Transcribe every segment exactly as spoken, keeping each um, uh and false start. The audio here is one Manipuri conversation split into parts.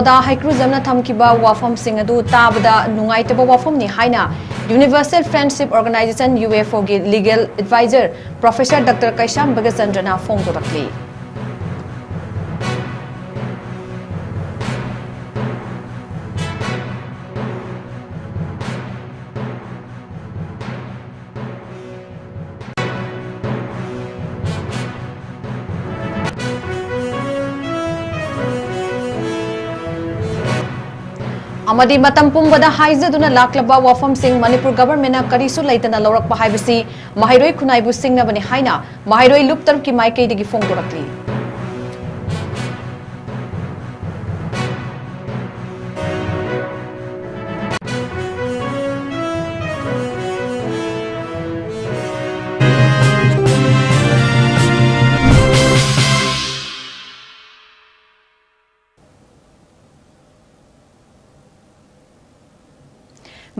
ꯖꯣꯗꯥ ꯍꯩꯀ꯭ꯔꯨꯖꯝꯅ ꯊꯝꯈꯤꯕ ꯋꯥꯐꯝꯁꯤꯡ ꯑꯗꯨ ꯇꯥꯕꯗ ꯅꯨꯡꯉꯥꯏꯇꯕ ꯋꯥꯐꯝꯅꯤ ꯍꯥꯏꯅ Universal Friendship Organization, UFOꯒꯤ legal advisor Professor Doctor ꯀꯩꯁꯥꯝ ꯕꯒꯆꯟꯗ꯭ꯔꯅ ꯐꯣꯡꯗꯣꯔꯛꯂꯤ꯫ ꯑꯃꯗꯤ ꯃꯇꯝ ꯄꯨꯝꯕꯗ ꯍꯥꯏꯖꯗꯨꯅ ꯂꯥꯛꯂꯕ ꯋꯥꯐꯝꯁꯤꯡ ꯃꯅꯤꯄꯨꯔ governmentꯅ ꯀꯔꯤꯁꯨ ꯂꯩꯇꯅ ꯂꯧꯔꯛꯄ ꯍꯥꯏꯕꯁꯤ ꯃꯍꯩꯔꯣꯏ ꯈꯨꯟꯅꯥꯏꯕꯨ ꯁꯤꯡꯅꯕꯅꯤ ꯍꯥꯏꯅ ꯃꯍꯩꯔꯣꯏ ꯂꯨꯞ ꯇꯔꯨꯛꯀꯤ ꯃꯥꯏꯀꯩꯗꯒꯤ ꯐꯣꯡꯗꯣꯔꯛꯂꯤ꯫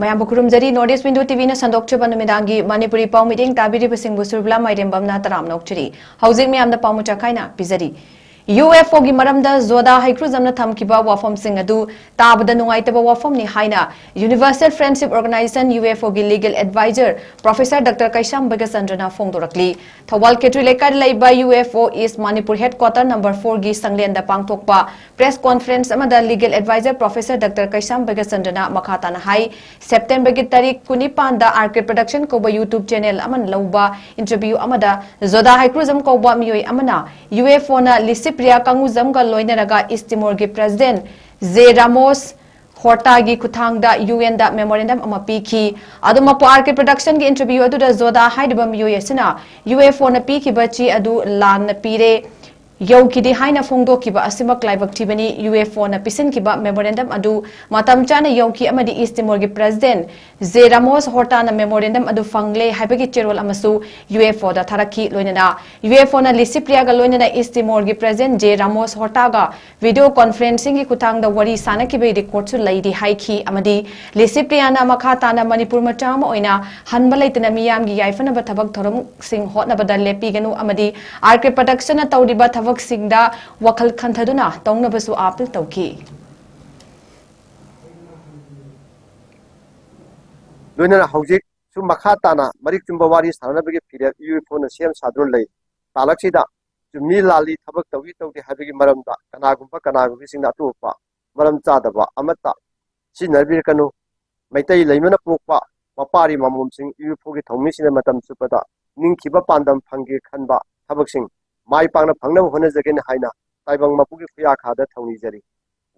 ꯃꯌꯥꯝꯕꯨ ꯈꯨꯔꯨꯝꯖꯔꯤ꯫ North East Window TVꯅ ꯁꯟꯗꯣꯛꯆꯕ ꯅꯨꯃꯤꯗꯥꯡꯒꯤ ꯃꯅꯤꯄꯨꯔꯤ ꯄꯥꯎ ꯃꯤꯠꯌꯦꯡ ꯇꯥꯕꯤꯔꯤꯕꯁꯤꯡꯕꯨ ꯁꯨꯔꯕꯤꯂꯥ ꯃꯥꯏꯔꯦꯝꯕꯝꯅ ꯇꯔꯥꯝꯅ ꯑꯣꯛꯆꯔꯤ꯫ ꯍꯧꯖꯤꯛ ꯃꯌꯥꯝꯗ ꯄꯥꯎ ꯃꯆꯥ ꯈꯥꯏꯅ ꯄꯤꯖꯔꯤ꯫ UFOꯒꯤ ꯃꯔꯝꯗ ꯖꯣꯗꯥ ꯍꯩꯀ꯭ꯔꯨꯖꯝꯅ ꯊꯝꯈꯤꯕ ꯋꯥꯐꯝꯁꯤꯡ ꯑꯗꯨ ꯇꯥꯕꯗ ꯅꯨꯡꯉꯥꯏꯇꯕ ꯋꯥꯐꯝꯅꯤ ꯍꯥꯏꯅ Universal Friendship Organization, UFOꯒꯤ legal advisor Professor Doctor ꯀꯩꯁꯥꯝ ꯕꯒꯆꯟꯗ꯭ꯔꯅ ꯐꯣꯡꯗꯣꯔꯛꯂꯤ꯫ ꯊꯧꯕꯥꯜ ꯈꯦꯇ꯭ꯔꯤ ꯂꯩꯀꯥꯏꯗ ꯂꯩꯕ UFO East Manipur headquarter number fourꯒꯤ ꯁꯪꯂꯦꯟꯗ ꯄꯥꯡꯊꯣꯛꯄ press conference ꯑꯃꯗ legal advisor Professor Doctor ꯀꯩꯁꯥꯝ ꯕꯒꯆꯟꯗ꯭ꯔꯅ ꯃꯈꯥ ꯇꯥꯅ ꯍꯥꯏ, Septemberꯒꯤ ꯇꯥꯔꯤꯛ ꯀꯨꯟꯅꯤꯄꯥꯟꯗ RK Production ꯀꯧꯕ YouTube channel ꯑꯃꯅ ꯂꯧꯕ interview ꯑꯃꯗ ꯖꯣꯗꯥ ꯍꯩꯀ꯭ꯔꯨꯖꯝ ꯀꯧꯕ ꯃꯤꯑꯣꯏ ꯑꯃꯅ UFOꯅ ꯂꯤꯁꯤꯄ꯭ꯔꯤꯌꯥ ꯀꯪꯒꯨꯖꯝꯒ ꯂꯣꯏꯅꯔꯒ East Timorꯒꯤ president J Ramos Hortaꯒꯤ ꯈꯨꯠꯊꯥꯡꯗ UNꯗ memorandum ꯑꯃ ꯄꯤꯈꯤ꯫ ꯑꯗꯨꯃꯛꯄꯨ RK Productionꯒꯤ interview ꯑꯗꯨꯗ ꯖꯣꯗꯥ ꯍꯥꯏꯔꯤꯕ ꯃꯤꯑꯣꯏ ꯑꯁꯤꯅ UFOꯅ ꯄꯤꯈꯤꯕ ꯆꯦ ꯑꯗꯨ ꯂꯥꯟꯅ ꯄꯤꯔꯦ, ꯌꯧꯈꯤꯗꯦ ꯍꯥꯏꯅ ꯐꯣꯡꯗꯣꯛꯈꯤꯕ ꯑꯁꯤꯃꯛ ꯂꯥꯏꯕꯛ ꯊꯤꯕꯅꯤ꯫ UFOꯅ ꯄꯤꯁꯤꯟꯈꯤꯕ memorandum ꯑꯗꯨ ꯃꯇꯝ ꯆꯥꯅ ꯌꯧꯈꯤ ꯑꯃꯗꯤ East Timorꯒꯤ president J Ramos Hortaꯅ memorandum ꯑꯗꯨ ꯐꯪꯂꯦ ꯍꯥꯏꯕꯒꯤ ꯆꯦꯔꯣꯜ ꯑꯃꯁꯨ UFOꯗ ꯊꯥꯔꯛꯈꯤ꯫ ꯂꯣꯏꯅꯅ UFOꯅ ꯂꯤꯁꯤꯄ꯭ꯔꯤꯌꯥꯒ ꯂꯣꯏꯅꯅ East Timorꯒꯤ president J Ramos Hortaꯒ video conferencingꯒꯤ ꯈꯨꯠꯊꯥꯡꯗ ꯋꯥꯔꯤ ꯁꯥꯟꯅꯈꯤꯕꯒꯤ recordꯁꯨ ꯂꯩꯔꯤ ꯍꯥꯏꯈꯤ ꯑꯃꯗꯤ ꯂꯤꯁꯤꯄ꯭ꯔꯤꯌꯥꯅ ꯃꯈꯥ ꯇꯥꯅ ꯃꯅꯤꯄꯨꯔ ꯃꯆꯥ ꯑꯃ ꯑꯣꯏꯅ ꯍꯟꯕ ꯂꯩꯇꯅ ꯃꯤꯌꯥꯝꯒꯤ ꯌꯥꯏꯐꯅꯕ ꯊꯕꯛ ꯊꯧꯔꯝꯁꯤꯡ ꯍꯣꯠꯅꯕꯗ ꯂꯦꯞꯄꯤꯒꯅꯨ ꯑꯃꯗꯤ RK Productionꯅ ꯇꯧꯔꯤꯕ ꯊꯕꯛꯁꯤꯡꯗ ꯋꯥꯈꯜ ꯈꯟꯊꯗꯨꯅ ꯇꯧꯅꯕꯁꯨ appeal ꯇꯧꯈꯤ꯫ ꯂꯣꯏꯅꯅ ꯍꯧꯖꯤꯛꯁꯨ ꯃꯈꯥ ꯇꯥꯅ ꯃꯔꯤꯛ ꯆꯨꯝꯕ ꯋꯥꯔꯤ ꯁꯥꯟꯅꯅꯕꯒꯤ ꯐꯤꯔꯦꯞ ꯌꯨ ꯑꯦꯐ ꯑꯣꯅ ꯁꯦꯝ ꯁꯥꯗꯨꯅ ꯂꯩ꯫ ꯇꯥꯂꯛꯁꯤꯗ ꯆꯨꯝꯃꯤ ꯂꯥꯜꯂꯤ, ꯊꯕꯛ ꯇꯧꯏ ꯇꯧꯗꯦ ꯍꯥꯏꯕꯒꯤ ꯃꯔꯝꯗ ꯀꯅꯥꯒꯨꯝꯕ ꯀꯅꯥꯒꯨꯝꯕꯁꯤꯡꯅ ꯑꯇꯣꯞꯄ ꯃꯔꯝ ꯆꯥꯗꯕ ꯑꯃꯠꯇ ꯁꯤꯖꯤꯟꯅꯕꯤꯔꯛꯀꯅꯨ꯫ ꯃꯩꯇꯩ ꯂꯩꯃꯅ ꯄꯣꯛꯄ ꯃꯄꯥꯔꯤ ꯃꯃꯣꯝꯁꯤꯡ ꯌꯨ ꯑꯦꯐ ꯑꯣꯒꯤ ꯊꯧꯃꯤꯁꯤꯡꯅ ꯃꯇꯝ ꯆꯨꯞꯄꯗ ꯅꯤꯡꯈꯤꯕ ꯄꯥꯟꯗꯝ ꯐꯪꯒꯦ ꯈꯟꯕ ꯊꯕꯛꯁꯤꯡ ꯃꯥꯏ ꯄꯥꯛꯅ ꯐꯪꯅꯕ ꯍꯣꯠꯅꯖꯒꯦꯅ ꯍꯥꯏꯅ ꯇꯥꯏꯕꯪ ꯃꯄꯨꯒꯤ ꯈꯨꯌꯥꯈꯥꯗ ꯊꯧꯅꯤꯖꯔꯤ꯫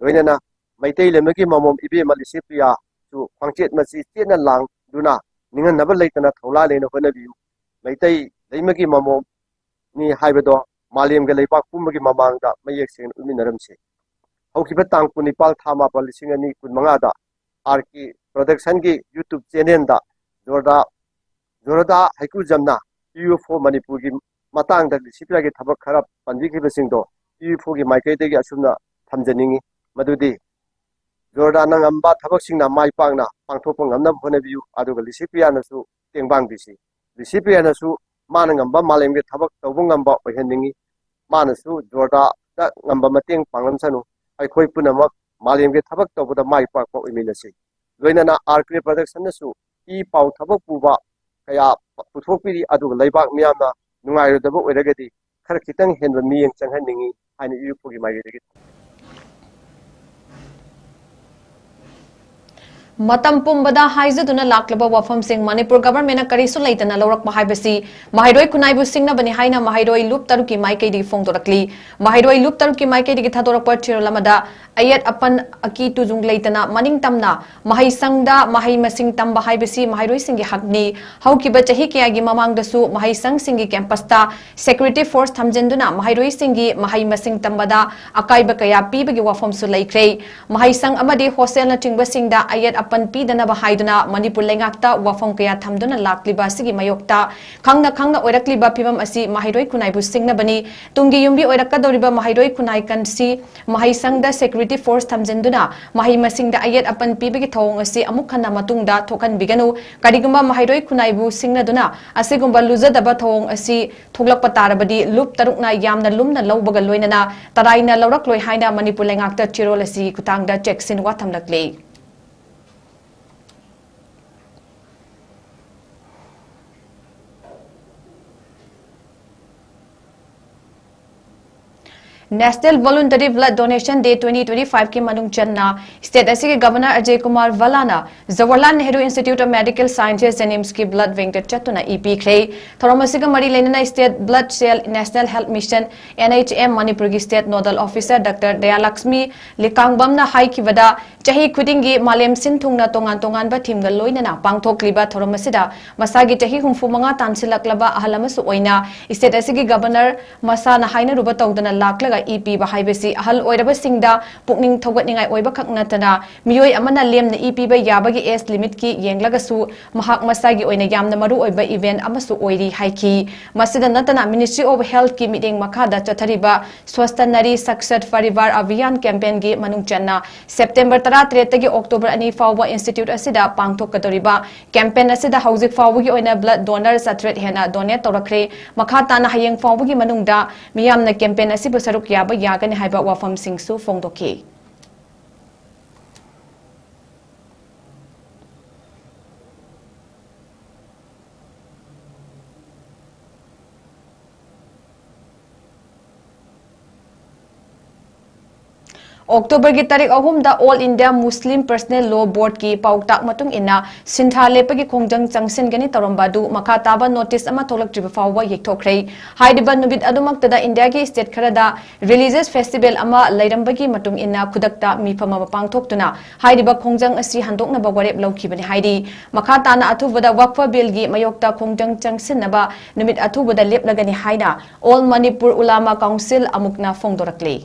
ꯂꯣꯏꯅꯅ ꯃꯩꯇꯩ ꯂꯩꯃꯒꯤ ꯃꯃꯣꯝ ꯏꯕꯦꯝꯃ ꯂꯤꯁꯤꯄ꯭ꯔꯤꯌꯥꯁꯨ ꯈ꯭ꯋꯥꯡꯆꯦꯠ ꯃꯆꯤ ꯆꯦꯠꯅ ꯂꯥꯡꯗꯨꯅ ꯅꯤꯡꯍꯟꯅꯕ ꯂꯩꯇꯅ ꯊꯧꯂꯥ ꯂꯩꯅ ꯍꯣꯠꯅꯕꯤꯌꯨ꯫ ꯃꯩꯇꯩ ꯂꯩꯃꯒꯤ ꯃꯃꯣꯝꯅꯤ ꯍꯥꯏꯕꯗꯣ ꯃꯥꯂꯦꯝꯒ ꯂꯩꯕꯥꯛ ꯄꯨꯝꯕꯒꯤ ꯃꯃꯥꯡꯗ ꯃꯌꯦꯛ ꯁꯦꯡꯅ ꯎꯠꯃꯤꯟꯅꯔꯝꯁꯤ꯫ ꯍꯧꯈꯤꯕ ꯇꯥꯡ ꯀꯨꯟꯅꯤꯄꯥꯜ ꯊꯥ ꯃꯥꯄꯜ ꯂꯤꯁꯤꯡ ꯑꯅꯤ ꯀꯨꯟꯃꯉꯥꯗ ꯑꯥꯔ ꯀꯦ ꯄ꯭ꯔꯗꯛꯁꯟꯒꯤ ꯌꯨꯇ꯭ꯌꯨꯕ ꯆꯦꯅꯦꯜꯗ ꯖꯣꯔꯗꯥ ꯖꯣꯔꯗꯥ ꯍꯩꯀ꯭ꯔꯨꯖꯝꯅ ꯌꯨ ꯑꯦꯐ ꯑꯣ ꯃꯅꯤꯄꯨꯔꯒꯤ ꯃꯇꯥꯡꯗ ꯂꯤꯁꯤꯄ꯭ꯔꯤꯌꯥꯒꯤ ꯊꯕꯛ ꯈꯔ ꯄꯟꯕꯤꯈꯤꯕꯁꯤꯡꯗꯣ ꯌꯨ ꯑꯦꯐ ꯑꯣꯒꯤ ꯃꯥꯏꯀꯩꯗꯒꯤ ꯑꯁꯨꯝꯅ ꯊꯝꯖꯅꯤꯡꯏ, ꯃꯗꯨꯗꯤ ꯖꯣꯔꯗꯥꯅ ꯉꯝꯕ ꯊꯕꯛꯁꯤꯡꯅ ꯃꯥꯏ ꯄꯥꯛꯅ ꯄꯥꯡꯊꯣꯛꯄ ꯉꯝꯅꯕ ꯍꯣꯠꯅꯕꯤꯌꯨ, ꯑꯗꯨꯒ ꯂꯤꯁꯤꯄ꯭ꯔꯤꯌꯥꯅꯁꯨ ꯇꯦꯡꯕꯥꯡꯕꯤꯁꯤ꯫ ꯂꯤꯁꯤꯄ꯭ꯔꯤꯌꯥꯅꯁꯨ ꯃꯥꯅ ꯉꯝꯕ ꯃꯥꯂꯦꯝꯒꯤ ꯊꯕꯛ ꯇꯧꯕ ꯉꯝꯕ ꯑꯣꯏꯍꯟꯅꯤꯡꯏ꯫ ꯃꯥꯅꯁꯨ ꯖꯣꯔꯗꯥꯗ ꯉꯝꯕ ꯃꯇꯦꯡ ꯄꯥꯡꯂꯝꯁꯅꯨ꯫ ꯑꯩꯈꯣꯏ ꯄꯨꯝꯅꯃꯛ ꯃꯥꯂꯦꯝꯒꯤ ꯊꯕꯛ ꯇꯧꯕꯗ ꯃꯥꯏ ꯄꯥꯛꯄ ꯑꯣꯏꯃꯤꯟꯅꯁꯤ꯫ ꯂꯣꯏꯅꯅ ꯑꯥꯔ ꯀꯦ ꯄ꯭ꯔꯗꯛꯁꯟꯅꯁꯨ ꯏ ꯄꯥꯎ ꯊꯕꯛ ꯄꯨꯕ ꯀꯌꯥ ꯄꯨꯊꯣꯛꯄꯤꯔꯤ, ꯑꯗꯨꯒ ꯂꯩꯕꯥꯛ ꯃꯤꯌꯥꯝꯅ ꯅꯨꯡꯉꯥꯏꯔꯣꯏꯗꯕ ꯑꯣꯏꯔꯒꯗꯤ ꯈꯔ ꯈꯤꯇꯪ ꯍꯦꯟꯕ ꯃꯤꯠꯌꯦꯡ ꯆꯪꯍꯟꯅꯤꯡꯏ ꯍꯥꯏꯅ ꯌꯨ ꯑꯦꯐ ꯑꯣꯒꯤ ꯃꯥꯏꯀꯩꯗꯒꯤ ꯃꯇꯝ ꯄꯨꯝꯕꯗ ꯍꯥꯏꯖꯗꯨꯅ ꯂꯥꯛꯂꯕ ꯋꯥꯐꯝꯁꯤꯡ ꯃꯅꯤꯄꯨꯔ ꯒꯚꯔꯟꯃꯦꯟꯠꯅ ꯀꯔꯤꯁꯨ ꯂꯩꯇꯅ ꯂꯧꯔꯛꯄ ꯍꯥꯏꯕꯁꯤ ꯃꯍꯩꯔꯣꯏ ꯈꯨꯟꯅꯥꯏꯕꯨ ꯁꯤꯡꯅꯕꯅꯤ ꯍꯥꯏꯅ ꯃꯍꯩꯔꯣꯏ ꯂꯨꯞ ꯇꯔꯨꯛꯀꯤ ꯃꯥꯏꯀꯩꯗꯒꯤ ꯐꯣꯡꯗꯣꯔꯛꯂꯤ꯫ ꯃꯍꯩꯔꯣꯏ ꯂꯨꯞ ꯇꯔꯨꯛꯀꯤ ꯃꯥꯏꯀꯩꯗꯒꯤ ꯊꯥꯗꯣꯔꯛꯄ ꯆꯦꯔꯣꯜ ꯑꯃꯗ ꯑꯌꯦꯠ ꯑꯄꯟ ꯑꯀꯤ ꯇꯨꯖꯨꯡ ꯂꯩꯇꯅ ꯃꯅꯤꯡ ꯇꯝꯅ ꯃꯍꯩꯁꯪꯗ ꯃꯍꯩ ꯃꯁꯤꯡ ꯇꯝꯕ ꯍꯥꯏꯕꯁꯤ ꯃꯍꯩꯔꯣꯏꯁꯤꯡꯒꯤ ꯍꯛꯅꯤ꯫ ꯍꯧꯈꯤꯕ ꯆꯍꯤ ꯀꯌꯥꯒꯤ ꯃꯃꯥꯡꯗꯁꯨ ꯃꯍꯩꯁꯪꯁꯤꯡꯒꯤ ꯀꯦꯝꯄꯁꯇ ꯁꯦꯀ꯭ꯌꯨꯔꯤꯇꯤ ꯐꯣꯔꯁ ꯊꯝꯖꯤꯟꯗꯨꯅ ꯃꯍꯩꯔꯣꯏꯁꯤꯡꯒꯤ ꯃꯍꯩ ꯃꯁꯤꯡ ꯇꯝꯕꯗ ꯑꯀꯥꯏꯕ ꯀꯌꯥ ꯄꯤꯕꯒꯤ ꯋꯥꯐꯝꯁꯨ ꯂꯩꯈ꯭ꯔꯦ꯫ ꯃꯍꯩꯁꯪ ꯑꯃꯗꯤ ꯍꯣꯁꯇꯦꯜꯅꯆꯤꯡꯕꯁꯤꯡꯗ ꯑꯌꯦꯠ ꯑꯄꯟ ꯄꯤꯗꯅꯕ ꯍꯥꯏꯗꯨꯅ ꯃꯅꯤꯄꯨꯔ ꯂꯩꯉꯥꯛꯇ ꯋꯥꯐꯝ ꯀꯌꯥ ꯊꯝꯗꯨꯅ ꯂꯥꯛꯂꯤꯕ ꯑꯁꯤꯒꯤ ꯃꯥꯌꯣꯛꯇ ꯈꯪꯅ ꯈꯪꯅ ꯑꯣꯏꯔꯛꯂꯤꯕ ꯐꯤꯚꯝ ꯑꯁꯤ ꯃꯍꯩꯔꯣꯏ ꯈꯨꯟꯅꯥꯏꯕꯨ ꯁꯤꯡꯅꯕꯅꯤ꯫ ꯇꯨꯡꯒꯤ ꯌꯨꯝꯕꯤ ꯑꯣꯏꯔꯛꯀꯗꯧꯔꯤꯕ ꯃꯍꯩꯔꯣꯏ ꯈꯨꯟꯅꯥꯏ ꯀꯟꯁꯤ ꯃꯍꯩꯁꯪꯗ ꯁꯦꯀ꯭ꯌꯨꯔꯤꯇꯤ ꯐꯣꯔꯁ ꯊꯝꯖꯤꯟꯗꯨꯅ ꯃꯍꯩ ꯃꯁꯤꯡꯗ ꯑꯌꯦꯠ ꯑꯄꯟ ꯄꯤꯕꯒꯤ ꯊꯧꯑꯣꯡ ꯑꯁꯤ ꯑꯃꯨꯛ ꯍꯟꯅ ꯃꯇꯨꯡꯗ ꯊꯣꯛꯍꯟꯕꯤꯒꯅꯨ꯫ ꯀꯔꯤꯒꯨꯝꯕ ꯃꯍꯩꯔꯣꯏ ꯈꯨꯟꯅꯥꯏꯕꯨ ꯁꯤꯡꯅꯗꯨꯅ ꯑꯁꯤꯒꯨꯝꯕ ꯂꯨꯖꯗꯕ ꯊꯧꯑꯣꯡ ꯑꯁꯤ ꯊꯣꯛꯂꯛꯄ ꯇꯥꯔꯕꯗꯤ ꯂꯨꯞ ꯇꯔꯨꯛꯅ ꯌꯥꯝꯅ ꯂꯨꯝꯅ ꯂꯧꯕꯒ ꯂꯣꯏꯅꯅ ꯇꯔꯥꯏꯅ ꯂꯧꯔꯛꯂꯣꯏ ꯍꯥꯏꯅ ꯃꯅꯤꯄꯨꯔ ꯂꯩꯉꯥꯛꯇ ꯆꯦꯔꯣꯜ ꯑꯁꯤꯒꯤ ꯈꯨꯠꯊꯥꯡꯗ ꯆꯦꯛꯁꯤꯟꯋꯥ ꯊꯝꯂꯛꯂꯤ꯫ National Voluntary Blood Donation Day twenty twenty-five ꯀꯤ ꯃꯅꯨꯡ ꯆꯟꯅ state ꯑꯁꯤꯒꯤ Governor Ajay Kumar ꯚꯜꯂꯥꯅ Jawaharlal Nehru Institute of Medical Sciences, JNIMS ꯀꯤ blood bankꯇ ꯆꯠꯇꯨꯅ ꯏ ꯄꯤꯈ꯭ꯔꯦ꯫ ꯊꯧꯔꯝ ꯑꯁꯤꯒ ꯃꯔꯤ ꯂꯩꯅꯅ State Blood Cell, National Health Mission, NHM, ꯃꯅꯤꯄꯨꯔꯒꯤ state nodal officer Doctor ꯗꯌꯥꯂꯛꯁꯃꯤ ꯂꯤꯀꯥꯡꯕꯝꯅ ꯍꯥꯏꯈꯤꯕꯗ, ꯆꯍꯤ ꯈꯨꯗꯤꯡꯒꯤ ꯃꯥꯂꯦꯝ ꯁꯤꯟ ꯊꯨꯡꯅ ꯇꯣꯉꯥꯟ ꯇꯣꯉꯥꯟꯕ themeꯒ ꯂꯣꯏꯅꯅ ꯄꯥꯡꯊꯣꯛꯂꯤꯕ ꯊꯧꯔꯝ ꯑꯁꯤꯗ ꯃꯁꯥꯒꯤ ꯆꯍꯤ ꯍꯨꯝꯐꯨ ꯃꯉꯥ ꯇꯥꯟꯁꯤꯜꯂꯛꯂꯕ ꯑꯍꯜ ꯑꯃꯁꯨ ꯑꯣꯏꯅ state ꯑꯁꯤꯒꯤ Governor ꯃꯁꯥꯅ ꯍꯥꯏꯅꯔꯨꯕ ꯇꯧꯗꯅ ꯂꯥꯛꯂꯒ ꯏ ꯄꯤꯕ ꯍꯥꯏꯕꯁꯤ ꯑꯍꯜ ꯑꯣꯏꯔꯕꯁꯤꯡꯗ ꯄꯨꯛꯅꯤꯡ ꯊꯧꯒꯠꯅꯤꯡꯉꯥꯏ ꯑꯣꯏꯕ ꯈꯛ ꯅꯠꯇꯅ, ꯃꯤꯑꯣꯏ ꯑꯃꯅ ꯂꯦꯝꯅ ꯏ ꯄꯤꯕ ꯌꯥꯕꯒꯤ age limitꯀꯤ ꯌꯦꯡꯂꯒꯁꯨ ꯃꯍꯥꯛ ꯃꯁꯥꯒꯤ ꯑꯣꯏꯅ ꯌꯥꯝꯅ ꯃꯔꯨ ꯑꯣꯏꯕ event ꯑꯃꯁꯨ ꯑꯣꯏꯔꯤ ꯍꯥꯏꯈꯤ꯫ ꯃꯁꯤꯗ ꯅꯠꯇꯅ Ministry of Healthꯀꯤ ꯃꯤꯠꯌꯦꯡ ꯃꯈꯥꯗ ꯆꯠꯊꯔꯤꯕ Swasth Nari Sakshit Parivar Abhiyan campaignꯒꯤ ꯃꯅꯨꯡ ꯆꯟꯅ September ꯇꯔꯥꯇꯔꯦꯠꯇꯒꯤ October ꯑꯅꯤ ꯐꯥꯎꯕ institute ꯑꯁꯤꯗ ꯄꯥꯡꯊꯣꯛꯀꯗꯧꯔꯤꯕ campaign ꯑꯁꯤꯗ ꯍꯧꯖꯤꯛ ꯐꯥꯎꯕꯒꯤ ꯑꯣꯏꯅ blood donor ꯆꯥꯇ꯭ꯔꯦꯠ ꯍꯦꯟꯅ donate ꯇꯧꯔꯛꯈ꯭ꯔꯦ꯫ ꯃꯈꯥ ꯇꯥꯅ ꯍꯌꯦꯡ ꯐꯥꯎꯕꯒꯤ ꯃꯅꯨꯡꯗ ꯃꯤꯌꯥꯝꯅ campaign ꯑꯁꯤꯕꯨ ꯁꯔꯨꯛ ꯌꯥꯕ ꯌꯥꯒꯅꯤ ꯍꯥꯏꯕ ꯋꯥꯐꯝꯁꯤꯡꯁꯨ ꯐꯣꯡꯗꯣꯛꯈꯤ꯫ Octoberꯒꯤ ꯇꯥꯔꯤꯛ ꯑꯍꯨꯝꯗ All India Muslim Personnel Law Boardꯀꯤ ꯄꯥꯎꯇꯥꯛ ꯃꯇꯨꯡ ꯏꯟꯅ ꯁꯤꯟꯊꯥ ꯂꯦꯞꯄꯒꯤ ꯈꯣꯡꯖꯪ ꯆꯪꯁꯤꯟꯒꯅꯤ ꯇꯧꯔꯝꯕ ꯑꯗꯨ ꯃꯈꯥ ꯇꯥꯕ notice ꯑꯃ ꯊꯣꯛꯂꯛꯇ꯭ꯔꯤꯕ ꯐꯥꯎꯕ ꯌꯩꯊꯣꯛꯈ꯭ꯔꯦ꯫ ꯍꯥꯏꯔꯤꯕ ꯅꯨꯃꯤꯠ ꯑꯗꯨꯃꯛꯇꯗ ꯏꯟꯗꯤꯌꯥꯒꯤ state ꯈꯔꯗ religious festival ꯑꯃ ꯂꯩꯔꯝꯕꯒꯤ ꯃꯇꯨꯡ ꯏꯟꯅ ꯈꯨꯗꯛꯇ ꯃꯤꯐꯝ ꯑꯃ ꯄꯥꯡꯊꯣꯛꯇꯨꯅ ꯍꯥꯏꯔꯤꯕ ꯈꯣꯡꯖꯪ ꯑꯁꯤ ꯍꯟꯗꯣꯛꯅꯕ ꯋꯥꯔꯦꯞ ꯂꯧꯈꯤꯕꯅꯤ ꯍꯥꯏꯔꯤ꯫ ꯃꯈꯥ ꯇꯥꯅ ꯑꯊꯨꯕꯗ Waqf Billꯒꯤ ꯃꯥꯌꯣꯛꯇ ꯈꯣꯡꯖꯪ ꯆꯪꯁꯤꯟꯅꯕ ꯅꯨꯃꯤꯠ ꯑꯊꯨꯕꯗ ꯂꯦꯞꯂꯒꯅꯤ ꯍꯥꯏꯅ All Manipur Ulama Council ꯑꯃꯨꯛꯅ ꯐꯣꯡꯗꯣꯔꯛꯂꯤ꯫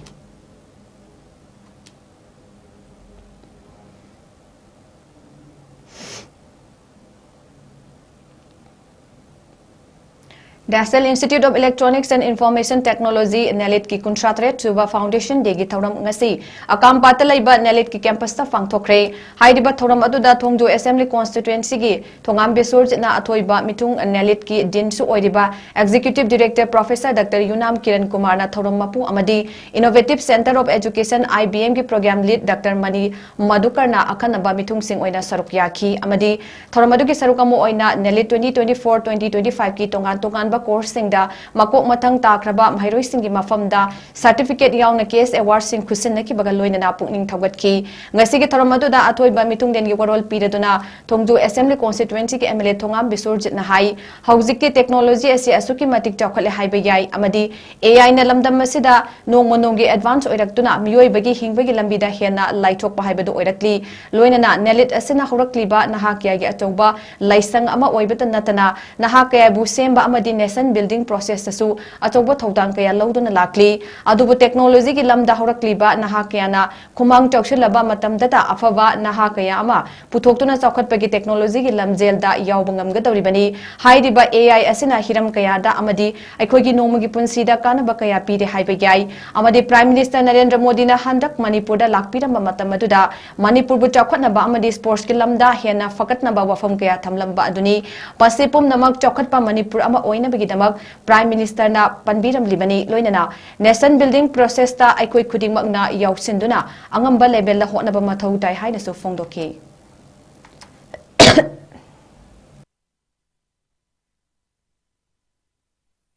National Institute of Electronics and Information Technology, NIELIT ꯀꯤ ꯀꯨꯟꯊ꯭ꯔꯥ ꯇꯔꯦꯠ ꯁꯨꯕ Foundation Dayꯒꯤ ꯊꯧꯔꯝ ꯉꯁꯤ ꯑꯀꯥꯝꯄꯥꯠꯇ ꯂꯩꯕ NIELIT ꯀꯤ campusꯇ ꯄꯥꯡꯊꯣꯛꯈ꯭ꯔꯦ꯫ ꯍꯥꯏꯔꯤꯕ ꯊꯧꯔꯝ ꯑꯗꯨꯗ ꯊꯣꯡꯖꯨ Assembly Constituencyꯒꯤ ꯊꯣꯉꯥꯝ ꯕꯤꯁ꯭ꯋꯔꯖꯤꯠꯅ ꯑꯊꯣꯏꯕ ꯃꯤꯊꯨꯡ NIELITꯀꯤ Deanꯁꯨ ꯑꯣꯏꯔꯤꯕ Executive Director Professor Doctor ꯌꯨꯅꯥꯝ Kiran ꯀꯨꯃꯥꯔꯅ ꯊꯧꯔꯝ ꯃꯄꯨ ꯑꯃꯗꯤ Innovative Centre of Education, IBMꯒꯤ Program Lead Doctor ꯃꯅꯤ ꯃꯙꯨꯀꯔꯅ ꯑꯈꯟꯅꯕ ꯃꯤꯊꯨꯡꯁꯤꯡ ꯑꯣꯏꯅ ꯁꯔꯨꯛ ꯌꯥꯈꯤ ꯑꯃꯗꯤ ꯊꯧꯔꯝ ꯑꯗꯨꯒꯤ ꯁꯔꯨꯛ ꯑꯃ ꯑꯣꯏꯅ NIELIT twenty twenty-four twenty twenty-fiveꯀꯤ ꯇꯣꯉꯥꯟ ꯇꯣꯉꯥꯟꯕ ꯀꯣꯔꯁꯁꯤꯡꯗ ꯃꯀꯣꯛ ꯃꯊꯪ ꯇꯥꯈ꯭ꯔꯕ ꯃꯍꯩꯔꯣꯏꯁꯤꯡꯒꯤ ꯃꯐꯝꯗ ꯁꯥꯔꯇꯤꯐꯤꯀꯦꯠ ꯌꯥꯎꯅ ꯀꯦꯁ ꯑꯦꯋꯥꯔꯗꯁꯤꯡ ꯈꯨꯠꯁꯤꯟꯅꯈꯤꯕꯒ ꯂꯣꯏꯅꯅ ꯄꯨꯛꯅꯤꯡ ꯊꯧꯒꯠꯈꯤ꯫ ꯉꯁꯤꯒꯤ ꯊꯧꯔꯝ ꯑꯗꯨꯗ ꯑꯊꯣꯏꯕ ꯃꯤꯇꯨꯡꯗꯦꯟꯒꯤ ꯋꯥꯔꯣꯜ ꯄꯤꯔꯗꯨꯅ ꯊꯣꯡꯖꯨ ꯑꯦꯁꯦꯝꯕ꯭ꯂꯤ ꯀꯣꯟꯁꯇꯤꯇ꯭ꯋꯦꯟꯁꯤꯒꯤ ꯑꯦꯝ ꯑꯦꯜ ꯑꯦ ꯊꯣꯉꯥꯝ ꯕꯤꯁꯣꯔꯖꯤꯠꯅ ꯍꯥꯏ, ꯍꯧꯖꯤꯛꯇꯤ ꯇꯦꯛꯅꯣꯂꯣꯖꯤ ꯑꯁꯤ ꯑꯁꯨꯛꯀꯤ ꯃꯇꯤꯛ ꯆꯥꯎꯈꯠꯂꯦ ꯍꯥꯏꯕ ꯌꯥꯏ ꯑꯃꯗꯤ ꯑꯦ ꯑꯥꯏꯅ ꯂꯝꯗꯝ ꯑꯁꯤꯗ ꯅꯣꯡꯃ ꯅꯣꯡꯃꯒꯤ ꯑꯦꯗꯚꯥꯟꯁ ꯑꯣꯏꯔꯛꯇꯨꯅ ꯃꯤꯑꯣꯏꯕꯒꯤ ꯍꯤꯡꯕꯒꯤ ꯂꯝꯕꯤꯗ ꯍꯦꯟꯅ ꯂꯥꯏꯊꯣꯛꯄ ꯍꯥꯏꯕꯗꯨ ꯑꯣꯏꯔꯛꯂꯤ꯫ ꯂꯣꯏꯅꯅ ꯅꯦꯂꯤꯠ ꯑꯁꯤꯅ ꯍꯧꯔꯛꯂꯤꯕ ꯅꯍꯥ ꯀꯌꯥꯒꯤ ꯑꯆꯧꯕ ꯂꯥꯏꯁꯪ ꯑꯃ ꯑꯣꯏꯕꯇ ꯅꯠꯇꯅ ꯅꯍꯥ ꯀꯌꯥꯕꯨ ꯁꯦꯝꯕ ꯑꯃꯗꯤ ꯅꯦꯁꯟ ꯕꯤꯜꯗꯤꯡ ꯄ꯭ꯔꯣꯁꯦꯁꯇꯁꯨ ꯑꯆꯧꯕ ꯊꯧꯗꯥꯡ ꯀꯌꯥ ꯂꯧꯗꯨꯅ ꯂꯥꯛꯂꯤ꯫ ꯑꯗꯨꯕꯨ ꯇꯦꯛꯅꯣꯂꯣꯖꯤꯒꯤ ꯂꯝꯗ ꯍꯧꯔꯛꯂꯤꯕ ꯅꯍꯥ ꯀꯌꯥꯅ ꯈꯨꯃꯥꯡ ꯆꯥꯎꯁꯤꯜꯂꯕ ꯃꯇꯝꯗꯇ ꯑꯐꯕ ꯅꯍꯥ ꯀꯌꯥ ꯑꯃ ꯄꯨꯊꯣꯛꯇꯨꯅ ꯆꯥꯎꯈꯠꯄꯒꯤ ꯇꯦꯛꯅꯣꯂꯣꯖꯤꯒꯤ ꯂꯝꯖꯦꯜꯗ ꯌꯥꯎꯕ ꯉꯝꯒꯗꯧꯔꯤꯕꯅꯤ꯫ ꯍꯥꯏꯔꯤꯕ ꯑꯦ ꯑꯥꯏ ꯑꯁꯤꯅ ꯍꯤꯔꯝ ꯀꯌꯥꯗ ꯑꯃꯗꯤ ꯑꯩꯈꯣꯏꯒꯤ ꯅꯣꯡꯃꯒꯤ ꯄꯨꯟꯁꯤꯗ ꯀꯥꯟꯅꯕ ꯀꯌꯥ ꯄꯤꯔꯦ ꯍꯥꯏꯕ ꯌꯥꯏ꯫ ꯑꯃꯗꯤ ꯄ꯭ꯔꯥꯏꯝ ꯃꯤꯅꯤꯁꯇꯔ ꯅꯔꯦꯟꯗ꯭ꯔ ꯃꯣꯗꯤꯅ ꯍꯟꯗꯛ ꯃꯅꯤꯄꯨꯔꯗ ꯂꯥꯛꯄꯤꯔꯝꯕ ꯃꯇꯝ ꯑꯗꯨꯗ ꯃꯅꯤꯄꯨꯔꯕꯨ ꯆꯥꯎꯈꯠꯅꯕ ꯑꯃꯗꯤ ꯁ꯭ꯄꯣꯔꯠꯁꯀꯤ ꯂꯝꯗ ꯍꯦꯟꯅ ꯐꯒꯠꯅꯕ ꯋꯥꯐꯝ ꯀꯌꯥ ꯊꯝꯂꯝꯕ ꯑꯗꯨꯅꯤ꯫ ꯃꯁꯤ ꯄꯨꯝꯅꯃꯛ ꯆꯥꯎꯈꯠꯄ ꯃꯅꯤꯄꯨꯔ ꯑꯃ ꯑꯣꯏꯅꯕꯒꯤꯗꯃꯛ ꯄ꯭ꯔꯥꯏꯝ ꯃꯤꯅꯤꯁꯇꯔꯅ ꯄꯟꯕꯤꯔꯝꯂꯤꯕꯅꯤ꯫ ꯂꯣꯏꯅꯅ ꯅꯦꯁꯟ ꯕꯤꯜꯗꯤꯡ ꯄ꯭ꯔꯣꯁꯦꯁꯇ ꯑꯩꯈꯣꯏ ꯈꯨꯗꯤꯡꯃꯛꯅ ꯌꯥꯎꯁꯤꯟꯗꯨꯅ ꯑꯉꯝꯕ ꯂꯦꯚꯦꯜꯗ ꯍꯣꯠꯅꯕ ꯃꯊꯧ ꯇꯥꯏ ꯍꯥꯏꯅꯁꯨ ꯐꯣꯡꯗꯣꯛꯈꯤ꯫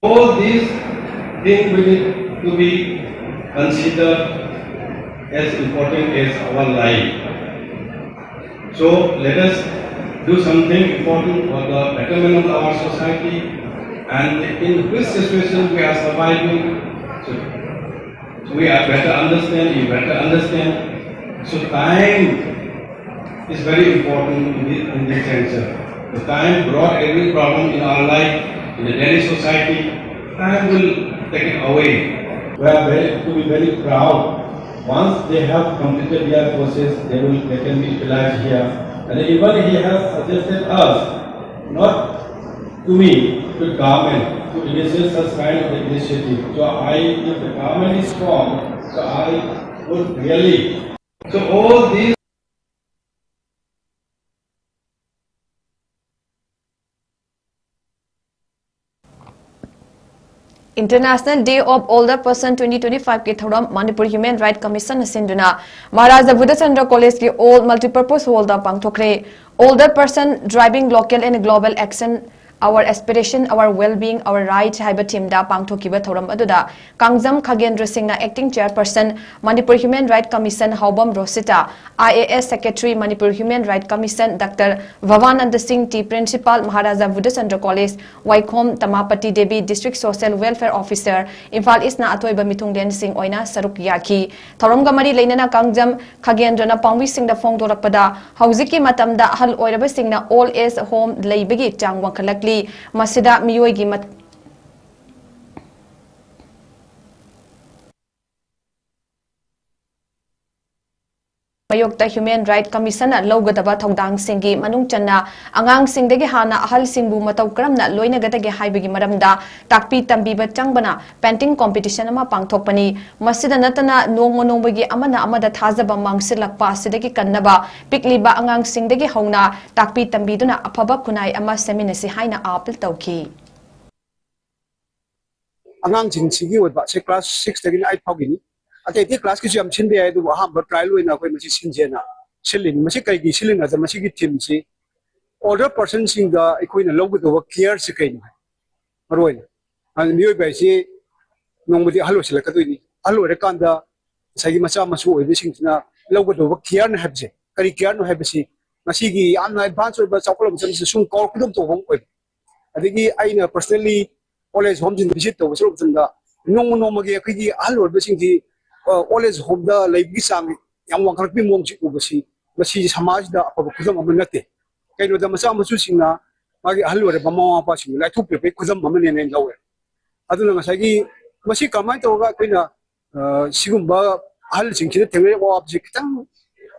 All these things we need to be considered as important as our life. So let us do something important for the betterment of our society, and in which situation we are surviving. So we are better understand, you better understand. So time is very important in this, in this sense. The time brought every problem in our life, in the daily society. Time will take it away. We are very, to be very proud. Once they have completed their courses, they will, they can be utilized here. And even he has suggested us, not to me, to government, to initiate such kind of initiative. So I, if the government is strong, so I would really. So all these International Day of Older Person twenty twenty-five ꯀꯤ ꯊꯧꯔꯝ ꯃꯅꯤꯄꯨꯔ Human Right Commission ꯅ ꯁꯤꯟꯗꯨꯅ ꯃꯍꯥꯔꯥꯖꯥ ꯕꯨꯙꯆꯟꯗ꯭ꯔ ꯀꯣꯂꯦꯖꯀꯤ ꯑꯣꯜ ꯃꯜꯇꯤꯄꯔꯄꯣꯁ ꯍꯣꯜꯗ ꯄꯥꯡꯊꯣꯛꯈ꯭ꯔꯦ꯫ Older Person Driving Local and Global Action Our Aspiration, Our Well-Being, Our Right ꯍꯥꯏꯕ ꯊꯤꯝꯗ ꯄꯥꯡꯊꯣꯛꯈꯤꯕ ꯊꯧꯔꯝ ꯑꯗꯨꯗ ꯀꯥꯡꯖꯝ ꯈꯥꯒꯦꯟꯗ꯭ꯔ ꯁꯤꯡꯅ acting chairperson, Manipur Human Rights Commission ꯍꯥꯎꯕꯝ ꯔꯣꯁꯤꯇꯥ, I A S secretary, Manipur Human Rights Commission, Doctor Bhavananda Singh T, principal, Maharaja Buddha Chandra College, ꯋꯥꯏꯈꯣꯝ ꯇꯃꯥꯄꯇꯤ Devi, district social welfare officer, Imphal ꯏꯁꯅ ꯑꯊꯣꯏꯕ ꯃꯤꯊꯨꯡꯂꯦꯟꯁꯤꯡ ꯑꯣꯏꯅ ꯁꯔꯨꯛ ꯌꯥꯈꯤ꯫ ꯊꯧꯔꯝꯒ ꯃꯔꯤ ꯂꯩꯅꯅ ꯀꯥꯡꯖꯝ ꯈꯥꯒꯦꯟꯗ꯭ꯔꯅ ꯄꯥꯎꯃꯤꯁꯤꯡꯗ ꯐꯣꯡꯗꯣꯔꯛꯄꯗ, ꯍꯧꯖꯤꯛꯀꯤ ꯃꯇꯝꯗ ꯑꯍꯜ ꯑꯣꯏꯔꯕꯁꯤꯡꯅ old age home ꯂꯩꯕꯒꯤ ꯆꯥꯡ ꯋꯥꯡꯈꯠꯂꯛꯂꯤ꯫ ꯃꯁꯤꯗ ꯃꯤꯑꯣꯏꯒꯤ ꯃꯠ- ꯃꯥꯌꯣꯛꯇ Human Rights Commissionꯅ ꯂꯧꯒꯗꯕ ꯊꯧꯗꯥꯡꯁꯤꯡꯒꯤ ꯃꯅꯨꯡ ꯆꯟꯅ ꯑꯉꯥꯡꯁꯤꯡꯗꯒꯤ ꯍꯥꯟꯅ ꯑꯍꯜꯁꯤꯡꯕꯨ ꯃꯇꯧ ꯀꯔꯝꯅ ꯂꯣꯏꯅꯒꯗꯒꯦ ꯍꯥꯏꯕꯒꯤ ꯃꯔꯝꯗ ꯇꯥꯛꯄꯤ ꯇꯝꯕꯤꯕ ꯆꯪꯕꯅ painting competition ꯑꯃ ꯄꯥꯡꯊꯣꯛꯄꯅꯤ꯫ ꯃꯁꯤꯗ ꯅꯠꯇꯅ ꯅꯣꯡꯃ ꯅꯣꯡꯃꯒꯤ ꯑꯃꯅ ꯑꯃꯗ ꯊꯥꯖꯕ ꯃꯥꯡꯁꯤꯜꯂꯛꯄ ꯑꯁꯤꯗꯒꯤ ꯀꯟꯅꯕ ꯄꯤꯛꯂꯤꯕ ꯑꯉꯥꯡꯁꯤꯡꯗꯒꯤ ꯍꯧꯅ ꯇꯥꯛꯄꯤ ꯇꯝꯕꯤꯗꯨꯅ ꯑꯐꯕ ꯈꯨꯟꯅꯥꯏ ꯑꯃ ꯁꯦꯝꯃꯤꯟꯅꯁꯤ ꯍꯥꯏꯅ appeal ꯇꯧꯈꯤ꯫ ꯑꯉꯥꯡꯁꯤꯡꯁꯤꯒꯤ ꯑꯣꯏꯕ ꯁꯤ class six ꯇꯒꯤꯅ eight ꯐꯥꯎꯒꯤꯅꯤ꯫ ꯑꯇꯩ ꯑꯇꯩ class ꯀꯤꯁꯨ ꯌꯥꯝ ꯁꯤꯟꯕ ꯌꯥꯏ, ꯑꯗꯨꯕꯨ ꯑꯍꯥꯟꯕ trial ꯑꯣꯏꯅ ꯑꯩꯈꯣꯏ ꯃꯁꯤ ꯁꯤꯟꯁꯦꯅ ꯁꯤꯜꯂꯤꯅꯤ꯫ ꯃꯁꯤ ꯀꯩꯒꯤ ꯁꯤꯜꯂꯤꯅꯣ ꯍꯥꯏꯗ, ꯃꯁꯤꯒꯤ theme ꯁꯤ older person ꯁꯤꯡꯗ ꯑꯩꯈꯣꯏꯅ ꯂꯧꯒꯗꯧꯕ care ꯁꯤ ꯀꯩꯅꯣ ꯍꯥꯏ, ꯃꯔꯨ ꯑꯣꯏꯅ꯫ ꯑꯗꯨ ꯃꯤꯑꯣꯏꯕ ꯍꯥꯏꯁꯤ ꯅꯣꯡꯃꯗꯤ ꯑꯍꯜ ꯑꯣꯏꯁꯤꯜꯂꯛꯀꯗꯣꯏꯅꯤ꯫ ꯑꯍꯜ ꯑꯣꯏꯔꯀꯥꯟꯗ ꯉꯁꯥꯏꯒꯤ ꯃꯆꯥ ꯃꯁꯨ ꯑꯣꯏꯕꯁꯤꯡꯁꯤꯅ ꯂꯧꯒꯗꯧꯕ care ꯅ ꯍꯥꯏꯕꯁꯦ, ꯀꯔꯤ care ꯅꯣ ꯍꯥꯏꯕꯁꯤ ꯉꯁꯤꯒꯤ ꯌꯥꯝꯅ advance ꯑꯣꯏꯕ ꯆꯥꯎꯈꯠꯂꯕ ꯃꯇꯝꯁꯤꯗ ꯁꯨꯝ ꯀꯥꯎꯔꯛꯀꯗꯕ ꯇꯧꯕ ꯑꯃ ꯑꯣꯏꯕ꯫ ꯑꯗꯒꯤ ꯑꯩꯅ personally old age home ꯁꯤꯡ visit ꯇꯧꯕ ꯆꯠꯂꯨꯕ ꯃꯇꯝꯗ, ꯅꯣꯡꯃ ꯅꯣꯡꯃꯒꯤ ꯑꯩꯈꯣꯏꯒꯤ ꯑꯍꯜ ꯑꯣꯏꯔꯕꯁꯤꯡꯁꯤ, ꯑ, old age home ꯗ ꯂꯩꯕꯒꯤ ꯆꯥꯡ ꯌꯥꯝ ꯋꯥꯡꯈꯠꯂꯛꯄꯒꯤ ꯃꯑꯣꯡꯁꯤ ꯎꯕꯁꯤ, ꯃꯁꯤ ꯁꯃꯥꯖꯁꯤꯗ ꯑꯐꯕ ꯈꯨꯗꯝ ꯑꯃ ꯅꯠꯇꯦ꯫ ꯀꯩꯅꯣꯗ, ꯃꯆꯥ ꯃꯁꯨꯁꯤꯡꯅ ꯃꯥꯒꯤ ꯑꯍꯜ ꯑꯣꯏꯔꯕ ꯃꯃꯥ ꯃꯄꯥꯁꯤꯡꯕꯨ ꯂꯥꯏꯊꯣꯛꯄꯤꯔꯛꯄꯒꯤ ꯈꯨꯗꯝ ꯑꯃꯅꯦꯅ ꯑꯩꯅ ꯂꯧꯋꯦ꯫ ꯑꯗꯨꯅ ꯉꯁꯥꯏꯒꯤ ꯃꯁꯤ ꯀꯃꯥꯏꯅ ꯇꯧꯔꯒ ꯑꯩꯈꯣꯏꯅ, ꯑ, ꯁꯤꯒꯨꯝꯕ ꯑꯍꯜꯁꯤꯡꯁꯤꯅ ꯊꯦꯡꯅꯔꯤꯕ ꯑꯋꯥꯕꯁꯤ ꯈꯤꯇꯪ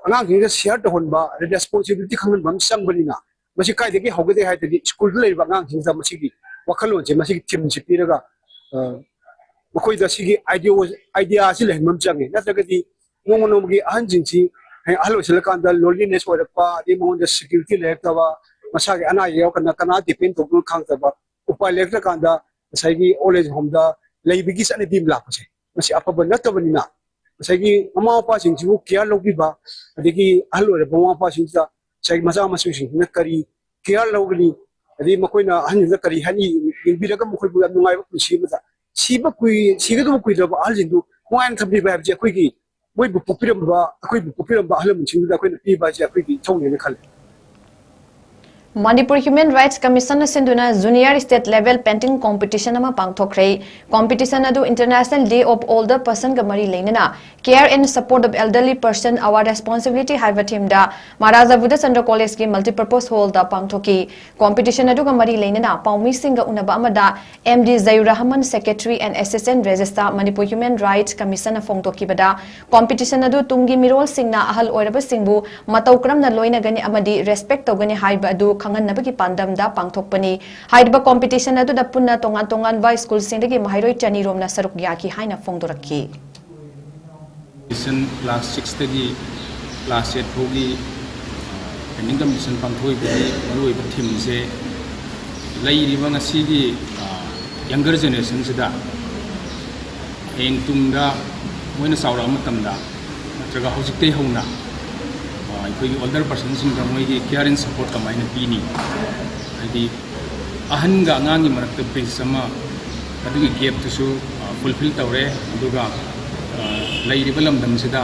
ꯑꯉꯥꯡꯁꯤꯡꯗ share ꯇꯧꯍꯟꯕ, responsibility ꯈꯪꯍꯟꯕ ꯑꯃ ꯆꯪꯕꯅꯤꯅ, ꯃꯁꯤ ꯀꯥꯏꯗꯒꯤ ꯍꯧꯒꯗꯒꯦ ꯍꯥꯏꯔꯗꯤ, ꯁ꯭ꯀꯨꯜꯗ ꯂꯩꯔꯤꯕ ꯑꯉꯥꯡꯁꯤꯡꯁꯤꯗ ꯃꯁꯤꯒꯤ ꯋꯥꯈꯜꯂꯣꯟꯁꯦ, ꯃꯁꯤꯒꯤ theme ꯁꯦ ꯄꯤꯔꯒ, ꯑ, ꯃꯈꯣꯏꯗ ꯁꯤꯒꯤ idea, idea ꯁꯤ ꯂꯩꯍꯟꯕ ꯑꯃ ꯆꯪꯉꯦ꯫ ꯅꯠꯇ꯭ꯔꯒꯗꯤ ꯅꯣꯡꯃ ꯅꯣꯡꯃꯒꯤ ꯑꯍꯟꯁꯤꯡꯁꯤ ꯍꯌꯦꯡ ꯑꯍꯜ ꯑꯣꯏꯁꯤꯜꯂꯀꯥꯟꯗ loneliness ꯑꯣꯏꯔꯛꯄ, ꯑꯗꯩ ꯃꯉꯣꯟꯗ security ꯂꯩꯔꯛꯇꯕ, ꯃꯁꯥꯒꯤ ꯑꯅꯥ ꯑꯌꯦꯛ ꯌꯥꯎꯔꯀꯥꯟꯗ ꯀꯅꯥ depend ꯇꯧꯗꯣꯏꯅꯣ ꯈꯪꯉꯛꯇꯕ, ꯎꯄꯥꯏ ꯂꯩꯔꯛꯇ꯭ꯔꯀꯥꯟꯗ ꯉꯁꯥꯏꯒꯤ old age home ꯗ ꯂꯩꯕꯒꯤ ꯆꯠꯅꯕꯤ ꯑꯃ ꯂꯥꯛꯄꯁꯦ, ꯃꯁꯤ ꯑꯐꯕ ꯅꯠꯇꯕꯅꯤꯅ, ꯉꯁꯥꯏꯒꯤ ꯃꯃꯥ ꯃꯄꯥꯁꯤꯡꯁꯤꯕꯨ care ꯂꯧꯕꯤꯕ, ꯑꯗꯒꯤ ꯑꯍꯜ ꯑꯣꯏꯔꯕ ꯃꯃꯥ ꯃꯄꯥꯁꯤꯡꯁꯤꯗ ꯉꯁꯥꯏꯒꯤ ꯃꯆꯥ ꯃꯁꯨꯁꯤꯡꯁꯤꯅ ꯀꯔꯤ care ꯂꯧꯒꯅꯤ, ꯑꯗꯩ ꯃꯈꯣꯏꯅ ꯑꯍꯟꯁꯤꯡꯗ ꯀꯔꯤ ꯍꯥꯏꯅꯤ, ꯌꯦꯡꯕꯤꯔꯒ ꯃꯈꯣꯏꯕꯨ ꯌꯥꯝ ꯅꯨꯡꯉꯥꯏꯕ ꯄꯨꯟꯁꯤ ꯑꯃꯗ ꯁꯤꯕ ꯀꯨꯏ-, ꯁꯤꯒꯗꯕ ꯀꯨꯏꯗ꯭ꯔꯕ ꯑꯍꯜꯁꯤꯡꯗꯨ ꯅꯨꯡꯉꯥꯏꯅ ꯊꯝꯕꯤꯕ ꯍꯥꯏꯕꯁꯦ ꯑꯩꯈꯣꯏꯒꯤ ꯃꯣꯏꯕꯨ ꯄꯣꯛꯄꯤꯔꯝꯕ, ꯑꯩꯈꯣꯏꯕꯨ ꯄꯣꯛꯄꯤꯔꯝꯕ ꯑꯍꯜ ꯂꯃꯟꯁꯤꯡꯗꯨꯗ ꯑꯩꯈꯣꯏꯅ ꯄꯤꯕ ꯍꯥꯏꯁꯦ ꯑꯩꯈꯣꯏꯒꯤ ꯏꯊꯧꯅꯦꯅ ꯈꯜꯂꯤ꯫ Manipur Human Rights Commission ꯅ ꯁꯤꯟꯗꯨꯅ Junior State Level Painting Competition ꯑꯃ ꯄꯥꯡꯊꯣꯛꯈ꯭ꯔꯦ꯫ Competition ꯑꯗꯨ International Day of Older Person ꯒ ꯃꯔꯤ ꯂꯩꯅꯅ Care and Support of Elderly Person, Our Responsibility ꯍꯥꯏꯕ theme ꯗ ꯃꯍꯥꯔꯥꯖꯥ ꯕꯨꯙꯆꯟꯗ꯭ꯔ College ꯀꯤ Multipurpose Hall ꯗ ꯄꯥꯡꯊꯣꯛꯈꯤ꯫ Competition ꯑꯗꯨꯒ ꯃꯔꯤ ꯂꯩꯅꯅ ꯄꯥꯎꯃꯤꯁꯤꯡꯒ ꯎꯅꯕ ꯑꯃꯗ M D Zayur Rahman, Secretary and Assistant Registrar, Manipur Human Rights Commission ꯅ ꯐꯣꯡꯗꯣꯛꯈꯤꯕꯗ, competition ꯑꯗꯨ ꯇꯨꯡꯒꯤ ꯃꯤꯔꯣꯜꯁꯤꯡꯅ ꯑꯍꯜ ꯑꯣꯏꯔꯕꯁꯤꯡꯕꯨ ꯃꯇꯧ ꯀꯔꯝꯅ ꯂꯣꯏꯅꯒꯅꯤ ꯑꯃꯗꯤ respect ꯇꯧꯒꯅꯤ ꯍꯥꯏꯕ ꯑꯗꯨ ꯈꯪꯍꯟꯅꯕꯒꯤ ꯄꯥꯟꯗꯝꯗ ꯄꯥꯡꯊꯣꯛꯄꯅꯤ꯫ ꯍꯥꯏꯔꯤꯕ competition ꯑꯗꯨꯗ ꯄꯨꯟꯅ ꯇꯣꯉꯥꯟ ꯇꯣꯉꯥꯟꯕ school ꯁꯤꯡꯗꯒꯤ ꯃꯍꯩꯔꯣꯏ ꯆꯅꯤ ꯔꯣꯝꯅ ꯁꯔꯨꯛ ꯌꯥꯈꯤ ꯍꯥꯏꯅ ꯐꯣꯡꯗꯣꯔꯛꯈꯤ꯫ Competition class six ꯇꯒꯤ class eight ꯐꯥꯎꯒꯤ painting competition ꯄꯥꯡꯊꯣꯛꯏꯕꯒꯤ ꯃꯔꯨꯑꯣꯏꯕ theme ꯁꯦ ꯂꯩꯔꯤꯕ ꯉꯁꯤꯒꯤ younger generation ꯁꯤꯗ ꯍꯌꯦꯡ ꯇꯨꯡꯗ ꯃꯣꯏꯅ ꯆꯥꯎꯔꯛꯑ ꯃꯇꯝꯗ ꯅꯠꯇ꯭ꯔꯒ ꯍꯧꯖꯤꯛꯇꯩ ꯍꯧꯅ ꯑꯩꯈꯣꯏꯒꯤ older person ꯁꯤꯡꯗ ꯃꯣꯏꯒꯤ care and support ꯀꯃꯥꯏꯅ ꯄꯤꯅꯤ, ꯍꯥꯏꯗꯤ ꯑꯍꯟꯒ ꯑꯉꯥꯡꯒꯤ ꯃꯔꯛꯇ bridge ꯑꯃ, ꯑꯗꯨꯒꯤ gap ꯇꯨꯁꯨ fulfill ꯇꯧꯔꯦ꯫ ꯑꯗꯨꯒ ꯂꯩꯔꯤꯕ ꯂꯝꯗꯝꯁꯤꯗ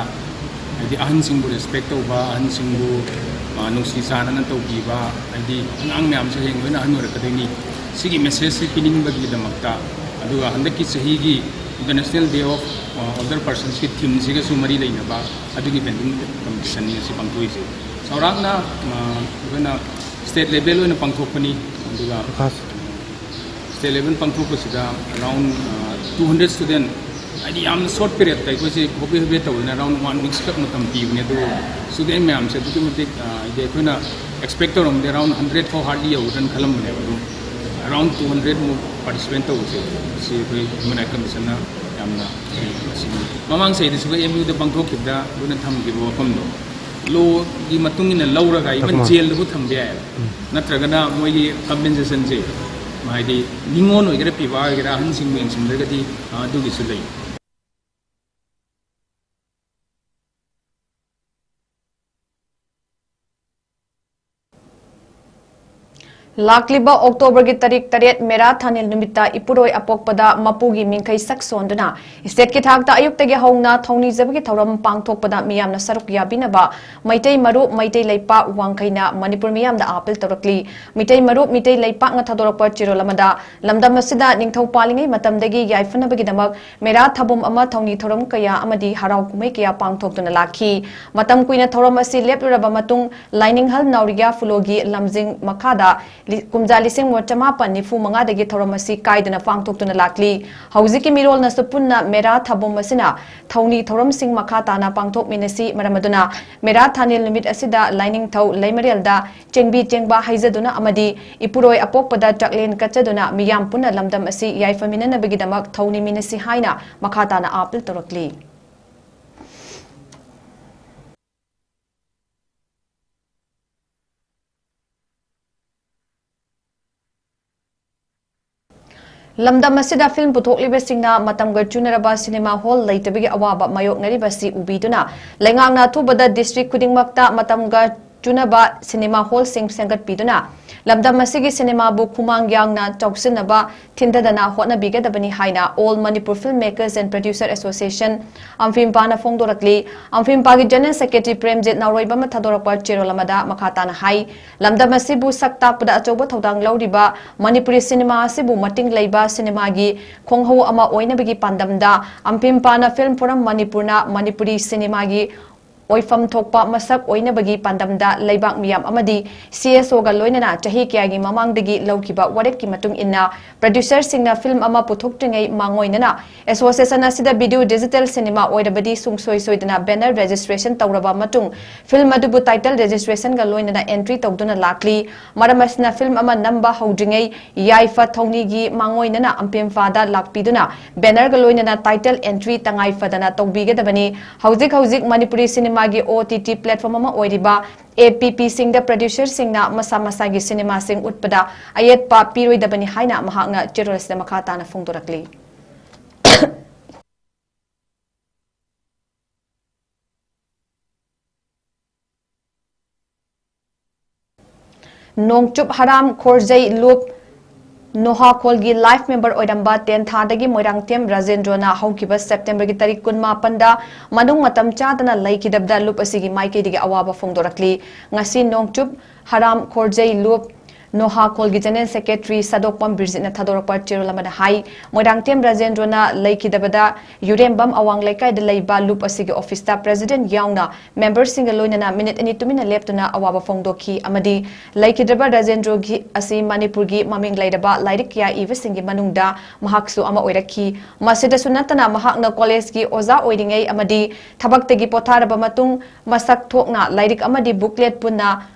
ꯍꯥꯏꯗꯤ ꯑꯍꯟꯁꯤꯡꯕꯨ respect ꯇꯧꯕ, ꯑꯍꯟꯁꯤꯡꯕꯨ ꯅꯨꯡꯁꯤ ꯆꯥꯟꯅꯅ ꯇꯧꯕꯤꯕ, ꯍꯥꯏꯗꯤ ꯑꯉꯥꯡ ꯃꯌꯥꯝꯁꯨ ꯍꯌꯦꯡ ꯂꯣꯏꯅ ꯑꯍꯟ ꯑꯣꯏꯔꯛꯀꯗꯣꯏꯅꯤ꯫ ꯁꯤꯒꯤ message ꯁꯤ ꯄꯤꯅꯤꯡꯕꯒꯤꯗꯃꯛꯇ, ꯑꯗꯨꯒ ꯍꯟꯗꯛꯀꯤ ꯆꯍꯤꯒꯤ International Day of Older Persons ꯀꯤ theme ꯁꯤꯒꯁꯨ ꯃꯔꯤ ꯂꯩꯅꯕ ꯑꯗꯨꯒꯤ painting competition ꯅꯤ ꯉꯁꯤ ꯄꯥꯡꯊꯣꯛꯏꯁꯦ꯫ ꯆꯥꯎꯔꯥꯛꯅ ꯑꯩꯈꯣꯏꯅ state level ꯑꯣꯏꯅ ꯄꯥꯡꯊꯣꯛꯄꯅꯤ꯫ ꯑꯗꯨꯒ state level ꯄꯥꯡꯊꯣꯛꯄꯁꯤꯗ around two hundred student, ꯍꯥꯏꯗꯤ ꯌꯥꯝꯅ short period ꯇ ꯑꯩꯈꯣꯏꯁꯦ ꯍꯣꯕꯦ ꯍꯣꯕꯦ ꯇꯧꯗꯅ around one week ꯈꯛ ꯃꯇꯝ ꯄꯤꯕꯅꯦ꯫ ꯑꯗꯨꯕꯨ student ꯃꯌꯥꯝꯁꯦ ꯑꯗꯨꯛꯀꯤ ꯃꯇꯤꯛ, ꯍꯥꯏꯗꯤ ꯑꯩꯈꯣꯏꯅ expect ꯇꯧꯔꯝꯕꯗꯤ around hundred ꯐꯥꯎ hardly ꯌꯧꯒꯗ꯭ꯔꯅ ꯈꯜꯂꯝꯕꯅꯦꯕ꯫ ꯑꯗꯨ around two hundred ꯃꯨꯛ participate ꯇꯧꯕꯁꯦ, ꯁꯤ ꯑꯩꯈꯣꯏ Human Rights Commission ꯅ ꯌꯥꯝꯅ ꯃꯁꯤꯒꯤ ꯃꯃꯥꯡ ꯆꯍꯤꯗꯁꯨ ꯑꯩꯈꯣꯏ M U ꯗ ꯄꯥꯡꯊꯣꯛꯈꯤꯕꯗ ꯑꯩꯈꯣꯏꯅ ꯊꯝꯈꯤꯕ ꯋꯥꯐꯝꯗꯣ law ꯒꯤ ꯃꯇꯨꯡ ꯏꯟꯅ ꯂꯧꯔꯒ even jail ꯗꯕꯨ ꯊꯝꯕ ꯌꯥꯏꯑꯕ꯫ ꯅꯠꯇ꯭ꯔꯒꯅ ꯃꯣꯏꯒꯤ compensation ꯁꯦ, ꯍꯥꯏꯗꯤ ꯅꯤꯉꯣꯜ ꯑꯣꯏꯒꯦꯔꯥ ꯄꯤꯕꯥ ꯑꯣꯏꯒꯦꯔꯥ ꯑꯍꯟꯁꯤꯡꯕꯨ ꯌꯦꯡꯁꯤꯟꯗ꯭ꯔꯒꯗꯤ ꯑꯗꯨꯒꯤꯁꯨ ꯂꯩ꯫ ꯂꯥꯛꯂꯤꯕ ꯑꯣꯛꯇꯣꯕꯔꯒꯤ ꯇꯥꯔꯤꯛ ꯇꯔꯦꯠ ꯃꯦꯔꯥ ꯊꯥꯅꯤꯜ ꯅꯨꯃꯤꯠꯇ ꯏꯄꯨꯔꯣꯏ ꯑꯄꯣꯛꯄꯗ ꯃꯄꯨꯒꯤ ꯃꯤꯡꯈꯩ ꯁꯛ ꯁꯣꯟꯗꯨꯅ ꯏꯁꯇꯦꯠꯀꯤ ꯊꯥꯛꯇ ꯑꯌꯨꯛꯇꯒꯤ ꯍꯧꯅ ꯊꯧꯅꯤꯖꯕꯒꯤ ꯊꯧꯔꯝ ꯄꯥꯡꯊꯣꯛꯄꯗ ꯃꯤꯌꯥꯝꯅ ꯁꯔꯨꯛ ꯌꯥꯕꯤꯅꯕ ꯃꯩꯇꯩ ꯃꯔꯨꯞ, ꯃꯩꯇꯩ ꯂꯩꯄꯥꯛ ꯋꯥꯡꯈꯩꯅ ꯃꯅꯤꯄꯨꯔ ꯃꯤꯌꯥꯝꯗ ꯑꯥꯄꯤꯜ ꯇꯧꯔꯛꯂꯤ꯫ ꯃꯤꯇꯩ ꯃꯔꯨꯞ, ꯃꯤꯇꯩ ꯂꯩꯄꯥꯛꯅ ꯊꯥꯗꯣꯔꯛꯄ ꯆꯦꯔꯣꯜ ꯑꯃꯗ, ꯂꯝꯗꯝ ꯑꯁꯤꯗ ꯅꯤꯡꯊꯧ ꯄꯥꯜꯂꯤꯉꯩ ꯃꯇꯝꯗꯒꯤ ꯌꯥꯏꯐꯅꯕꯒꯤꯗꯃꯛ ꯃꯦꯔꯥ ꯊꯥꯕꯨꯝ ꯑꯃ, ꯊꯧꯅꯤ ꯊꯧꯔꯝ ꯀꯌꯥ ꯑꯃꯗꯤ ꯍꯔꯥꯎ ꯀꯨꯝꯍꯩ ꯀꯌꯥ ꯄꯥꯡꯊꯣꯛꯇꯨꯅ ꯂꯥꯛꯈꯤ꯫ ꯃꯇꯝ ꯀꯨꯏꯅ ꯊꯧꯔꯝ ꯑꯁꯤ ꯂꯦꯞꯂꯨꯔꯕ ꯃꯇꯨꯡ, ꯂꯥꯏꯅꯤꯡꯍꯜ ꯅꯥꯎꯔꯤꯌꯥ ꯐꯨꯂꯣꯒꯤ ꯂꯝꯖꯤꯡ ꯃꯈꯥꯗ ꯂꯤ-, ꯀꯨꯝꯖꯥ ꯂꯤꯁꯤꯡ ꯑꯃ ꯆꯃꯥꯄꯟ ꯅꯤꯐꯨ ꯃꯉꯥꯗꯒꯤ ꯊꯧꯔꯝ ꯑꯁꯤ ꯀꯥꯏꯗꯅ ꯄꯥꯡꯊꯣꯛꯇꯨꯅ ꯂꯥꯛꯂꯤ꯫ ꯍꯧꯖꯤꯛꯀꯤ ꯃꯤꯔꯣꯜꯅꯁꯨ ꯄꯨꯟꯅ ꯃꯦꯔꯥ ꯊꯥꯕꯨꯝ ꯑꯁꯤꯅ ꯊꯧꯅꯤ ꯊꯧꯔꯝꯁꯤꯡ ꯃꯈꯥ ꯇꯥꯅ ꯄꯥꯡꯊꯣꯛꯃꯤꯟꯅꯁꯤ꯫ ꯃꯔꯝ ꯑꯗꯨꯅ ꯃꯦꯔꯥ ꯊꯥꯅꯤꯜ ꯅꯨꯃꯤꯠ ꯑꯁꯤꯗ ꯂꯥꯏꯅꯤꯡꯊꯧ ꯂꯩꯃꯔꯦꯜꯗ ꯆꯦꯡꯕꯤ ꯆꯦꯡꯕ ꯍꯩꯖꯗꯨꯅ ꯑꯃꯗꯤ ꯏꯄꯨꯔꯣꯏ ꯑꯄꯣꯛꯄꯗ ꯆꯥꯛꯂꯦꯟ ꯀꯠꯆꯗꯨꯅ ꯃꯤꯌꯥꯝ ꯄꯨꯟꯅ ꯂꯝꯗꯝ ꯑꯁꯤ ꯌꯥꯏꯐꯃꯤꯟꯅꯅꯕꯒꯤꯗꯃꯛ ꯊꯧꯅꯤꯃꯤꯟꯅꯁꯤ ꯍꯥꯏꯅ ꯃꯈꯥ ꯇꯥꯅ ꯑꯥꯄꯤꯜ ꯇꯧꯔꯛꯂꯤ꯫ ꯂꯝꯗꯝ ꯑꯁꯤꯗ ꯐꯤꯜꯝ ꯄꯨꯊꯣꯛꯂꯤꯕꯁꯤꯡꯅ ꯃꯇꯝꯒ ꯆꯨꯅꯔꯕ ꯁꯤꯅꯦꯃꯥ ꯍꯣꯜ ꯂꯩꯇꯕꯒꯤ ꯑꯋꯥꯕ ꯃꯥꯌꯣꯛꯅꯔꯤꯕꯁꯤ ꯎꯕꯤꯗꯨꯅ, ꯂꯩꯉꯥꯛꯅ ꯑꯊꯨꯕꯗ ꯗꯤꯁꯇ꯭ꯔꯤꯛ ꯈꯨꯗꯤꯡꯃꯛꯇ ꯃꯇꯝꯒ ꯆꯨꯅꯕ ꯁꯤꯅꯦꯃꯥ ꯍꯣꯜꯁꯤꯡ ꯁꯦꯝꯒꯠꯄꯤꯗꯨꯅ, ꯂꯝꯗꯝ ꯑꯁꯤꯒꯤ ꯁꯤꯅꯦꯃꯥꯕꯨ ꯈꯨꯃꯥꯡ ꯌꯥꯡꯅ ꯆꯥꯎꯁꯤꯟꯅꯕ ꯊꯤꯟꯊꯗꯅ ꯍꯣꯠꯅꯕꯤꯒꯗꯕꯅꯤ ꯍꯥꯏꯅ All Manipur Film Makers and Producer Association, ꯑꯝꯐꯤꯝꯄꯥꯅ ꯐꯣꯡꯗꯣꯔꯛꯂꯤ꯫ ꯑꯝꯐꯤꯝꯄꯥꯒꯤ ꯖꯦꯅꯔꯦꯜ ꯁꯦꯀ꯭ꯔꯦꯇꯔꯤ ꯄ꯭ꯔꯦꯝꯖꯤꯠ ꯅꯥꯎꯔꯣꯏꯕꯝꯅ ꯊꯥꯗꯣꯔꯛꯄ ꯆꯦꯔꯣꯜ ꯑꯃꯗ ꯃꯈꯥ ꯇꯥꯅ ꯍꯥꯏ, ꯂꯝꯗꯝ ꯑꯁꯤꯕꯨ ꯁꯛ ꯇꯥꯛꯄꯗ ꯑꯆꯧꯕ ꯊꯧꯗꯥꯡ ꯂꯧꯔꯤꯕ ꯃꯅꯤꯄꯨꯔꯤ ꯁꯤꯅꯦꯃꯥ ꯑꯁꯤꯕꯨ ꯃꯇꯤꯡ ꯂꯩꯕ ꯁꯤꯅꯦꯃꯥꯒꯤ ꯈꯣꯡꯍꯧ ꯑꯃ ꯑꯣꯏꯅꯕꯒꯤ ꯄꯥꯟꯗꯝꯗ ꯑꯝꯐꯤꯝꯄꯥꯅ Film Forum ꯃꯅꯤꯄꯨꯔꯅ ꯃꯅꯤꯄꯨꯔꯤ ꯁꯤꯅꯦꯃꯥꯒꯤ ꯑꯣꯏꯐꯝ ꯊꯣꯛꯄ ꯃꯁꯛ ꯑꯣꯏꯅꯕꯒꯤ ꯄꯥꯟꯗꯝꯗ ꯂꯩꯕꯥꯛ ꯃꯤꯌꯥꯝ ꯑꯃꯗꯤ C S Oꯒ ꯂꯣꯏꯅꯅ ꯆꯍꯤ ꯀꯌꯥꯒꯤ ꯃꯃꯥꯡꯗꯒꯤ ꯂꯧꯈꯤꯕ ꯋꯥꯔꯦꯞꯀꯤ ꯃꯇꯨꯡ ꯏꯟꯅ, ꯄ꯭ꯔꯗ꯭ꯌꯨꯁꯔꯁꯤꯡꯅ ꯐꯤꯜꯝ ꯑꯃ ꯄꯨꯊꯣꯛꯇ꯭ꯔꯤꯉꯩ ꯃꯥꯡꯑꯣꯏꯅꯅ ꯑꯦꯁꯣꯁꯤꯌꯦꯁꯟ ꯑꯁꯤꯗ ꯚꯤꯗꯤꯑꯣ ꯗꯤꯖꯤꯇꯦꯜ ꯁꯤꯅꯦꯃꯥ ꯑꯣꯏꯔꯕꯗꯤ ꯁꯨꯡꯁꯣꯏ ꯁꯣꯏꯗꯅ ꯕꯦꯅꯔ ꯔꯦꯖꯤꯁꯇ꯭ꯔꯦꯁꯟ ꯇꯧꯔꯕ ꯃꯇꯨꯡ ꯐꯤꯜꯝ ꯑꯗꯨꯕꯨ ꯇꯥꯏꯇꯜ ꯔꯦꯖꯤꯁꯇ꯭ꯔꯦꯁꯟꯒ ꯂꯣꯏꯅꯅ ꯑꯦꯟꯇ꯭ꯔꯤ ꯇꯧꯗꯨꯅ ꯂꯥꯛꯂꯤ꯫ ꯃꯔꯝ ꯑꯁꯤꯅ ꯐꯤꯜꯝ ꯑꯃ ꯅꯝꯕ ꯍꯧꯗ꯭ꯔꯤꯉꯩ ꯌꯥꯏꯐ ꯊꯧꯅꯤꯒꯤ ꯃꯥꯡꯑꯣꯏꯅꯅ ꯑꯝꯄꯦꯝꯐꯥꯗ ꯂꯥꯛꯄꯤꯗꯨꯅ ꯕꯦꯅꯔꯒ ꯂꯣꯏꯅꯅ ꯇꯥꯏꯇꯜ ꯑꯦꯟꯇ꯭ꯔꯤ ꯇꯉꯥꯏ ꯐꯗꯅ ꯇꯧꯕꯤꯒꯗꯕꯅꯤ꯫ ꯍꯧꯖꯤꯛ ꯍꯧꯖꯤꯛ Manipuri ꯁꯤꯅꯦꯃꯥꯒꯤ O T T platform ꯑꯃ ꯑꯣꯏꯔꯤꯕ A P Pꯁꯤꯡꯗ ꯄ꯭ꯔꯗ꯭ꯌꯨꯁꯔꯁꯤꯡꯅ ꯃꯁꯥ ꯃꯁꯥꯒꯤ ꯁꯤꯅꯦꯃꯥꯁꯤꯡ ꯎꯠꯄꯗ ꯑꯌꯦꯠꯄ ꯄꯤꯔꯣꯏꯗꯕꯅꯤ ꯍꯥꯏꯅ ꯃꯍꯥꯛꯅ ꯆꯦꯔꯣꯜ ꯑꯁꯤꯗ ꯃꯈꯥ ꯇꯥꯅ ꯐꯣꯡꯗꯣꯔꯛꯂꯤ꯫ ꯅꯣꯡꯆꯨꯞ ꯍꯔꯥꯝ ꯈꯣꯔꯖꯩ ꯂꯨꯞ ꯅꯣꯍꯥꯈꯣꯜꯒꯤ ꯂꯥꯏꯐ ꯃꯦꯝꯕꯔ ꯑꯣꯏꯔꯝꯕ ꯇꯦꯟꯊꯥꯗꯒꯤ ꯃꯣꯏꯔꯥꯡꯊꯦꯝ ꯔꯥꯖꯦꯟꯗ꯭ꯔꯣꯅ ꯍꯧꯈꯤꯕ ꯁꯦꯞꯇꯦꯝꯕꯔꯒꯤ ꯇꯥꯔꯤꯛ ꯀꯨꯟꯃꯥꯄꯟꯗ ꯃꯅꯨꯡ ꯃꯇꯝ ꯆꯥꯗꯅ ꯂꯩꯈꯤꯗꯕꯗ ꯂꯨꯞ ꯑꯁꯤꯒꯤ ꯃꯥꯏꯀꯩꯗꯒꯤ ꯑꯋꯥꯕ ꯐꯣꯡꯗꯣꯔꯛꯂꯤ꯫ ꯉꯁꯤ ꯅꯣꯡꯆꯨꯞ ꯍꯔꯥꯝ ꯈꯣꯔꯖꯩ ꯂꯨꯞ ꯅꯣꯍꯥꯈꯣꯜꯒꯤ ꯖꯦꯅꯔꯦꯜ ꯁꯦꯀ꯭ꯔꯦꯇꯔꯤ ꯁꯥꯗꯣꯛꯄꯝ ꯕꯤꯔꯖꯤꯠꯅ ꯊꯥꯗꯣꯔꯛꯄ ꯆꯦꯔꯣꯜ ꯑꯃꯗ ꯍꯥꯏ, ꯃꯣꯏꯔꯥꯡꯊꯦꯝ ꯔꯥꯖꯦꯟꯗ꯭ꯔꯣꯅ ꯂꯩꯈꯤꯗꯕꯗ ꯌꯨꯔꯦꯝꯕꯝ ꯑꯋꯥꯡ ꯂꯩꯀꯥꯏꯗ ꯂꯩꯕ ꯂꯨꯞ ꯑꯁꯤꯒꯤ ꯑꯣꯐꯤꯁꯇ ꯄ꯭ꯔꯦꯁꯤꯗꯦꯟꯠ ꯌꯥꯎꯅ ꯃꯦꯝꯕꯔꯁꯤꯡꯒ ꯂꯣꯏꯅꯅ ꯃꯤꯅꯤꯠ ꯑꯅꯤ ꯇꯨꯃꯤꯟꯅ ꯂꯦꯞꯇꯨꯅ ꯑꯋꯥꯕ ꯐꯣꯡꯗꯣꯛꯈꯤ ꯑꯃꯗꯤ ꯂꯩꯈꯤꯗ꯭ꯔꯕ ꯔꯥꯖꯦꯟꯗ꯭ꯔꯣꯒꯤ ꯑꯁꯤ ꯃꯅꯤꯄꯨꯔꯒꯤ ꯃꯃꯤꯡ ꯂꯩꯔꯕ ꯂꯥꯏꯔꯤꯛ ꯀꯌꯥ ꯏꯕꯁꯤꯡꯒꯤ ꯃꯅꯨꯡꯗ ꯃꯍꯥꯛꯁꯨ ꯑꯃ ꯑꯣꯏꯔꯛꯈꯤ꯫ ꯃꯁꯤꯗꯁꯨ ꯅꯠꯇꯅ ꯃꯍꯥꯛꯅ ꯀꯣꯂꯦꯖꯀꯤ ꯑꯣꯖꯥ ꯑꯣꯏꯔꯤꯉꯩ ꯑꯃꯗꯤ ꯊꯕꯛꯇꯒꯤ ꯄꯣꯊꯥꯔꯕ ꯃꯇꯨꯡ ꯃꯁꯛ ꯊꯣꯛꯅ ꯂꯥꯏꯔꯤꯛ ꯑꯃꯗꯤ ꯕꯨꯛꯂꯦꯠ ꯄꯨꯟꯅ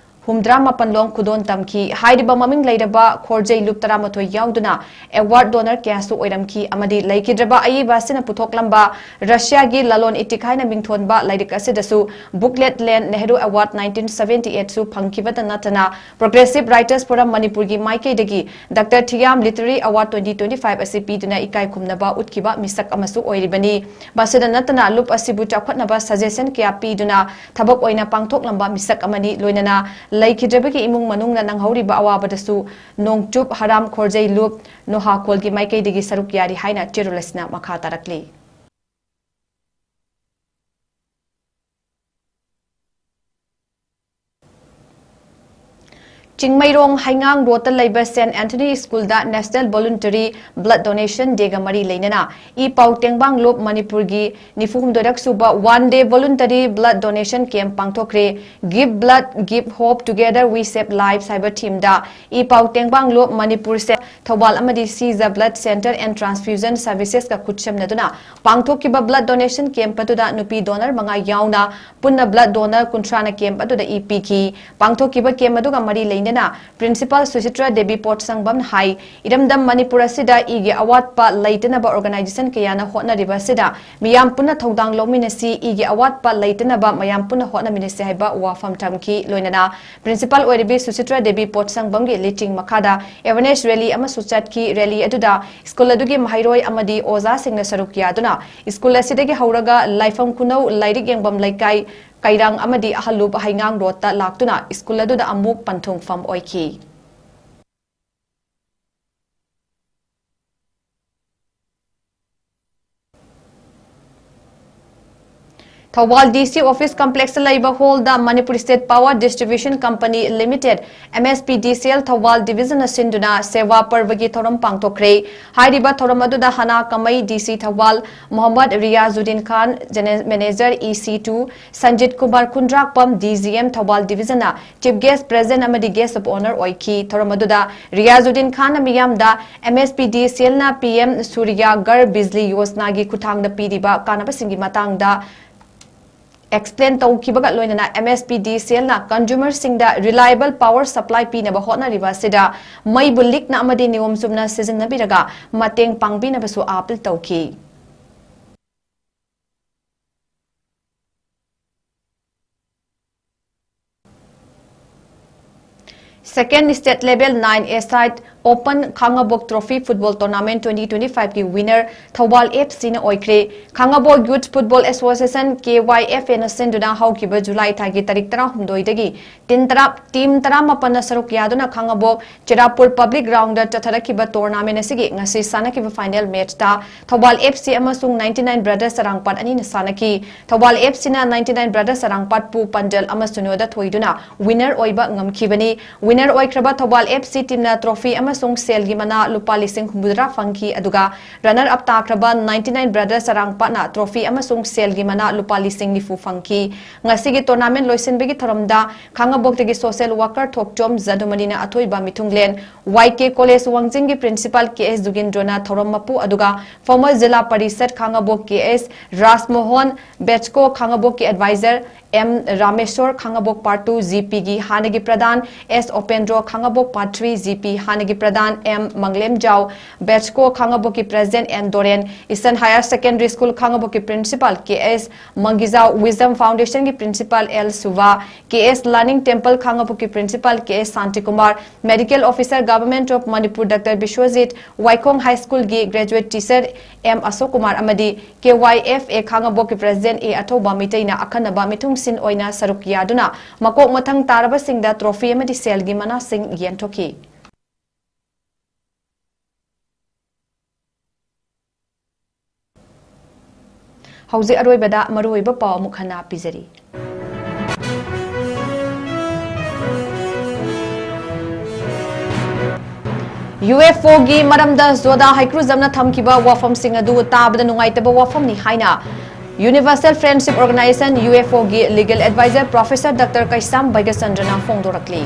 ꯍꯨꯝꯗ꯭ꯔꯥ ꯃꯥꯄꯟ ꯂꯣꯝ ꯈꯨꯗꯣꯜ ꯇꯝꯈꯤ꯫ ꯍꯥꯏꯔꯤꯕ ꯃꯃꯤꯡ ꯂꯩꯔꯕ ꯈꯣꯔꯖꯩ ꯂꯨꯞ ꯇꯔꯥꯃꯥꯊꯣꯏ ꯌꯥꯎꯗꯨꯅ ꯑꯦꯋꯥꯔꯗ ꯗꯣꯅꯔ ꯀꯌꯥꯁꯨ ꯑꯣꯏꯔꯝꯈꯤ ꯑꯃꯗꯤ ꯂꯩꯈꯤꯗ꯭ꯔꯕ ꯑꯏꯕ ꯑꯁꯤꯅ ꯄꯨꯊꯣꯛꯂꯝꯕ ꯔꯁꯤꯌꯥꯒꯤ ꯂꯂꯣꯟ ꯏꯇꯤꯛ ꯍꯥꯏꯅ ꯃꯤꯡꯊꯣꯟꯕ ꯂꯥꯏꯔꯤꯛ ꯑꯁꯤꯗꯁꯨ ꯕꯨꯛꯂꯦꯠ ꯂꯦꯟ ꯅꯦꯍꯔꯨ ꯑꯦꯋꯥꯔꯗ ꯅꯥꯏꯟꯇꯤꯟ ꯁꯚꯦꯟꯇꯤ ꯑꯩꯠꯁꯨ ꯐꯪꯈꯤꯕꯇ ꯅꯠꯇꯅ Progressive Writers Forum ꯃꯅꯤꯄꯨꯔꯒꯤ ꯃꯥꯏꯀꯩꯗꯒꯤ doctor Thiyam literary award twenty twenty five ꯑꯁꯤ ꯄꯤꯗꯨꯅ ꯏꯀꯥꯏ ꯈꯨꯝꯅꯕ ꯎꯠꯈꯤꯕ ꯃꯤꯁꯛ ꯑꯃꯁꯨ ꯑꯣꯏꯔꯤꯕꯅꯤ꯫ ꯃꯁꯤꯗ ꯅꯠꯇꯅ ꯂꯨꯞ ꯑꯁꯤꯕꯨ ꯆꯥꯎꯈꯠꯅꯕ ꯁꯖꯦꯁꯟ ꯀꯌꯥ ꯄꯤꯗꯨꯅ ꯊꯕꯛ ꯑꯣꯏꯅ ꯄꯥꯡꯊꯣꯛꯂꯝꯕ ꯃꯤꯁꯛ ꯑꯃꯅꯤ꯫ ꯂꯣꯏꯅꯅ ꯂꯩꯈꯤꯗ꯭ꯔꯕꯒꯤ ꯏꯃꯨꯡ ꯃꯅꯨꯡꯅ ꯅꯪꯍꯧꯔꯤꯕ ꯑꯋꯥꯕꯗꯁꯨ ꯅꯣꯡꯆꯨꯞ ꯍꯔꯥꯝ ꯈꯣꯔꯖꯩ ꯂꯨꯞ ꯅꯣꯍꯥꯈꯣꯜꯒꯤ ꯃꯥꯏꯀꯩꯗꯒꯤ ꯁꯔꯨꯛ ꯌꯥꯔꯤ ꯍꯥꯏꯅ ꯆꯦꯔꯣꯜ ꯑꯁꯤꯅ ꯃꯈꯥ ꯇꯥꯔꯛꯂꯤ꯫ ꯆꯤꯡꯃꯩꯔꯣꯡ ꯍꯩꯉꯥꯡ ꯔꯣꯗꯇ ꯂꯩꯕ ꯁꯦꯟꯠ ꯑꯦꯟꯊꯣꯅꯤ ꯁ꯭ꯀꯨꯜꯗ National Voluntary Blood Donation Dayꯒ ꯃꯔꯤ ꯂꯩꯅꯅ ꯏ ꯄꯥꯎ ꯇꯦꯡꯕꯥꯡ ꯂꯨꯞ ꯃꯅꯤꯄꯨꯔꯒꯤ ꯅꯤꯐꯨ ꯍꯨꯝꯗꯣꯏꯔꯛ ꯁꯨꯕ One Day Voluntary Blood Donation Camp ꯄꯥꯡꯊꯣꯛꯈ꯭ꯔꯦ꯫ Give Blood, Give Hope, Together We Save Lives ꯍꯥꯏꯕ ꯊꯤꯝꯗ ꯏ ꯄꯥꯎ ꯇꯦꯡꯕꯥꯡ ꯂꯨꯞ ꯃꯅꯤꯄꯨꯔ ꯁꯦ ꯊꯧꯕꯥꯜ ꯑꯃꯗꯤ Seize the Blood Center and Transfusion Servicesꯀ ꯈꯨꯠꯁꯝꯅꯗꯨꯅ ꯄꯥꯡꯊꯣꯛꯈꯤꯕ blood donation camp ꯑꯗꯨꯗ ꯅꯨꯄꯤ donor ꯃꯉꯥ ꯌꯥꯎꯅ ꯄꯨꯟꯅ blood donor ꯀꯨꯟꯊ꯭ꯔꯥꯅ camp ꯑꯗꯨꯗ ꯏ ꯄꯤꯈꯤ꯫ ꯄꯥꯡꯊꯣꯛꯈꯤꯕ camp ꯑꯗꯨꯒ ꯃꯔꯤ ꯂꯩꯅꯅ Principal ꯁꯨꯁꯤꯇ꯭ꯔ ꯗꯦꯕꯤ ꯄꯣꯠꯁꯪꯕꯝꯅ ꯍꯥꯏ, ꯏꯔꯝꯗꯝ ꯃꯅꯤꯄꯨꯔ ꯑꯁꯤꯗ ꯏꯒꯤ ꯑꯋꯥꯠꯄ ꯂꯩꯇꯅꯕ organization ꯀꯌꯥꯅ ꯍꯣꯠꯅꯔꯤꯕ ꯑꯁꯤꯗ ꯃꯤꯌꯥꯝ ꯄꯨꯟꯅ ꯊꯧꯗꯥꯡ ꯂꯧꯃꯤꯟꯅꯁꯤ, ꯏꯒꯤ ꯑꯋꯥꯠꯄ ꯂꯩꯇꯅꯕ ꯃꯌꯥꯝ ꯄꯨꯟꯅ ꯍꯣꯠꯅꯃꯤꯟꯅꯁꯤ ꯍꯥꯏꯕ ꯋꯥꯐꯝ ꯊꯝꯈꯤ꯫ ꯂꯣꯏꯅꯅ Principal ꯑꯣꯏꯔꯤꯕꯤ ꯁꯨꯁꯤꯇ꯭ꯔ ꯗꯦꯕꯤ ꯄꯣꯠꯁꯪꯕꯝꯒꯤ ꯂꯤꯆꯤꯡ ꯃꯈꯥꯗ awareness rally ꯑꯃꯁꯨ ꯆꯠꯈꯤ꯫ Rally ꯑꯗꯨꯗ ꯁ꯭ꯀꯨꯜ ꯑꯗꯨꯒꯤ ꯃꯍꯩꯔꯣꯏ ꯑꯃꯗꯤ ꯑꯣꯖꯥꯁꯤꯡꯅ ꯁꯔꯨꯛ ꯌꯥꯗꯨꯅ ꯁ꯭ꯀꯨꯜ ꯑꯁꯤꯗꯒꯤ ꯍꯧꯔꯒ ꯂꯥꯏꯐꯝ ꯈꯨꯅꯧ ꯂꯥꯏꯔꯤꯛ ꯌꯦꯡꯐꯝ ꯂꯩꯀꯥꯏ ꯀꯩꯔꯥꯡ ꯑꯃꯗꯤ ꯑꯍꯜꯂꯨꯞ ꯍꯩꯉꯥꯡ ꯔꯣꯗꯇ ꯂꯥꯛꯇꯨꯅ ꯁ꯭ꯀꯨꯜ ꯑꯗꯨꯗ ꯑꯃꯨꯛ ꯄꯟꯊꯨꯡꯐꯝ ꯑꯣꯏꯈꯤ꯫ ꯊꯧꯕꯥꯜ ꯗꯤ ꯁꯤ ꯑꯣꯐꯤꯁ ꯀꯝꯄ꯭ꯂꯦꯛꯁꯇ ꯂꯩꯕ ꯍꯣꯜꯗ Manipur State Power Distribution Company Limited, M S P D C L, Thoubal ꯗꯤꯕꯤꯖꯟꯅ ꯁꯤꯟꯗꯨꯅ ꯁꯦꯋꯥ ꯄꯔꯕꯒꯤ ꯊꯧꯔꯝ ꯄꯥꯡꯊꯣꯛꯈ꯭ꯔꯦ꯫ ꯍꯥꯏꯔꯤꯕ ꯊꯧꯔꯝ ꯑꯗꯨꯗ ꯍꯅꯥ ꯀꯃꯩ ꯗꯤ ꯁꯤ ꯊꯧꯕꯥꯜ ꯃꯣꯍꯝꯃꯗ ꯔꯤꯌꯥꯖꯨꯗꯤꯟ ꯈꯥꯟ, ꯖꯦꯅꯦ-, manager E C two, Sanjit Kumar Khundrakpam, D G M Thoubal ꯗꯤꯕꯤꯖꯟꯅ Chief Guest Present ꯑꯃꯗꯤ Guest of Honour ꯑꯣꯏꯈꯤ꯫ ꯊꯧꯔꯝ ꯑꯗꯨꯗ ꯔꯤꯌꯥꯖꯨꯗꯤꯟ ꯈꯥꯟꯅ ꯃꯤꯌꯥꯝꯗ M S P D C L ꯅ P M Surya Ghar Bijli Yojana ꯒꯤ ꯈꯨꯠꯊꯥꯡꯗ ꯄꯤꯔꯤꯕ ꯀꯥꯟꯅꯕꯁꯤꯡꯒꯤ ꯃꯇꯥꯡꯗ explain ꯇꯧꯈꯤꯕꯒ ꯂꯣꯏꯅꯅ M S P D C L ꯅ consumer ꯁꯤꯡꯗ reliable power supply ꯄꯤꯅꯕ ꯍꯣꯠꯅꯔꯤꯕ ꯑꯁꯤꯗ ꯃꯩꯕꯨ ꯂꯤꯛꯅ ꯑꯃꯗꯤ ꯅꯤꯌꯣꯝ ꯆꯨꯝꯅ ꯁꯤꯖꯤꯟꯅꯕꯤꯔꯒ ꯃꯇꯦꯡ ꯄꯥꯡꯕꯤꯅꯕꯁꯨ appeal ꯇꯧꯈꯤ꯫ Second State Level nine A side Open Khangabok Trophy Football Tournament twenty twenty-five ꯀꯤ winner ꯊꯧꯕꯥꯜ F C ꯅ ꯑꯣꯏꯈ꯭ꯔꯦ꯫ ꯈꯥꯉꯕꯣꯛ Youth Football Association, K Y F A ꯅ ꯁꯤꯟꯗꯨꯅ ꯍꯧꯈꯤꯕ ꯖꯨꯂꯥꯏ ꯊꯥꯒꯤ ꯇꯥꯔꯤꯛ ꯇꯔꯥꯍꯨꯝꯗꯣꯏꯗꯒꯤ team ꯇꯔꯥ, team ꯇꯔꯥꯃꯥꯄꯟꯅ ꯁꯔꯨꯛ ꯌꯥꯗꯨꯅ ꯈꯥꯉꯕꯣꯛ ꯆꯤꯔꯥꯄꯨꯔ Public Ground ꯗ ꯆꯠꯊꯔꯛꯈꯤꯕ tournament ꯑꯁꯤꯒꯤ ꯉꯁꯤ ꯁꯥꯟꯅꯈꯤꯕ final match ꯇ ꯊꯧꯕꯥꯜ F C ꯑꯃꯁꯨꯡ ninety nine Brothers ꯆꯔꯥꯡꯄꯥꯠ ꯑꯅꯤꯅ ꯁꯥꯟꯅꯈꯤ꯫ ꯊꯧꯕꯥꯜ F C ꯅ ninety nine Brothers ꯆꯔꯥꯡꯄꯥꯠꯄꯨ ꯄꯥꯟꯖꯜ ꯑꯃ ꯁꯤꯅꯣꯗ ꯊꯣꯏꯗꯨꯅ winner ꯑꯣꯏꯕ ꯉꯝꯈꯤꯕꯅꯤ꯫ Winner ꯑꯣꯏꯈ꯭ꯔꯕ Thoubal F C team ꯅ trophy ꯑꯃꯁꯨꯡ ꯁꯦꯜꯒꯤ ꯃꯅꯥ ꯂꯨꯄꯥ ꯂꯤꯁꯤꯡ ꯍꯨꯝꯐꯨꯇꯔꯥ ꯐꯪꯈꯤ, ꯑꯗꯨꯒ runner up ꯇꯥꯈ꯭ꯔꯕ ninety nine Brothers ꯆꯔꯥꯡꯄꯥꯠꯅ trophy ꯑꯃꯁꯨꯡ ꯁꯦꯜꯒꯤ ꯃꯅꯥ ꯂꯨꯄꯥ ꯂꯤꯁꯤꯡ ꯅꯤꯐꯨ ꯐꯪꯈꯤ꯫ ꯉꯁꯤꯒꯤ tournament ꯂꯣꯏꯁꯤꯟꯕꯒꯤ ꯊꯧꯔꯝꯗ ꯈꯥꯉꯕꯣꯛꯇꯒꯤ social worker ꯊꯣꯛꯆꯣꯝ ꯖꯗꯨꯃꯅꯤꯅ ꯑꯊꯣꯏꯕ ꯃꯤꯊꯨꯡꯂꯦꯟ, Y K College ꯋꯥꯡꯖꯤꯡꯒꯤ Principal K S ꯖꯨꯒꯤꯟꯗ꯭ꯔꯣꯅ ꯊꯧꯔꯝ ꯃꯄꯨ, ꯑꯗꯨꯒ former ꯖꯤꯂꯥ ꯄꯔꯤꯁꯠ ꯈꯥꯉꯕꯣꯛ K S ꯔꯥꯖꯃꯣꯍꯟ, ꯕꯦꯠꯁꯀꯣ ꯈꯥꯉꯕꯣꯛꯀꯤ advisor M Rameshwor, ꯈꯥꯉꯕꯣꯛ Part two G P ꯒꯤ ꯍꯥꯟꯅꯒꯤ ꯄ꯭ꯔꯙꯥꯟ S ꯑꯣꯄꯦꯟꯗ꯭ꯔꯣ, ꯈꯥꯉꯕꯣꯛ Part three G P ꯍꯥꯟꯅꯒꯤ ꯄ꯭ꯔꯙꯥꯟ M ꯃꯪꯂꯦꯝꯖꯥꯎ, ꯕꯦꯠꯁꯀꯣ ꯈꯥꯉꯕꯣꯛꯀꯤ president N ꯗꯣꯔꯦꯟ, Eastern Higher Secondary School ꯈꯥꯉꯕꯣꯛꯀꯤ Principal K S ꯃꯪꯒꯤꯖꯥꯎ, Wisdom Foundation ꯒꯤ Principal L Subha, K S Learning Temple ꯈꯥꯉꯕꯣꯛꯀꯤ Principal K S Shantikumar, Medical Officer Government of Manipur Doctor Biswajit, ꯋꯥꯏꯈꯣꯡ High School ꯒꯤ graduate teacher M ꯑꯁꯣꯛ ꯀꯨꯃꯥꯔ ꯑꯃꯗꯤ K Y F A ꯈꯥꯉꯕꯣꯛꯀꯤ President A ꯑꯊꯧꯕ ꯃꯤꯇꯩꯅ ꯑꯈꯟꯅꯕ ꯃꯤꯊꯨꯡ ꯁꯤꯟ ꯑꯣꯏꯅ ꯁꯔꯨꯛ ꯌꯥꯗꯨꯅ ꯃꯀꯣꯛ ꯃꯊꯪ ꯇꯥꯔꯕꯁꯤꯡꯗ trophy ꯑꯃꯗꯤ ꯁꯦꯜꯒꯤ ꯃꯅꯥꯁꯤꯡ ꯌꯦꯟꯊꯣꯛꯈꯤ꯫ ꯍꯧꯖꯤꯛ ꯑꯔꯣꯏꯕꯗ ꯃꯔꯨꯑꯣꯏꯕ ꯄꯥꯎ ꯑꯃꯨꯛ ꯍꯟꯅ ꯄꯤꯖꯔꯤ꯫ UFOꯒꯤ ꯃꯔꯝꯗ ꯖꯣꯗꯥ ꯍꯩꯀ꯭ꯔꯨꯖꯝꯅ ꯊꯝꯈꯤꯕ ꯋꯥꯐꯝꯁꯤꯡ ꯑꯗꯨ ꯇꯥꯕꯗ ꯅꯨꯡꯉꯥꯏꯇꯕ ꯋꯥꯐꯝꯅꯤ ꯍꯥꯏꯅ Universal Friendship Organization, UFOꯒꯤ legal advisor Professor Doctor ꯀꯩꯁꯥꯝ ꯕꯩꯒꯆꯟꯗ꯭ꯔꯅ ꯐꯣꯡꯗꯣꯔꯛꯂꯤ꯫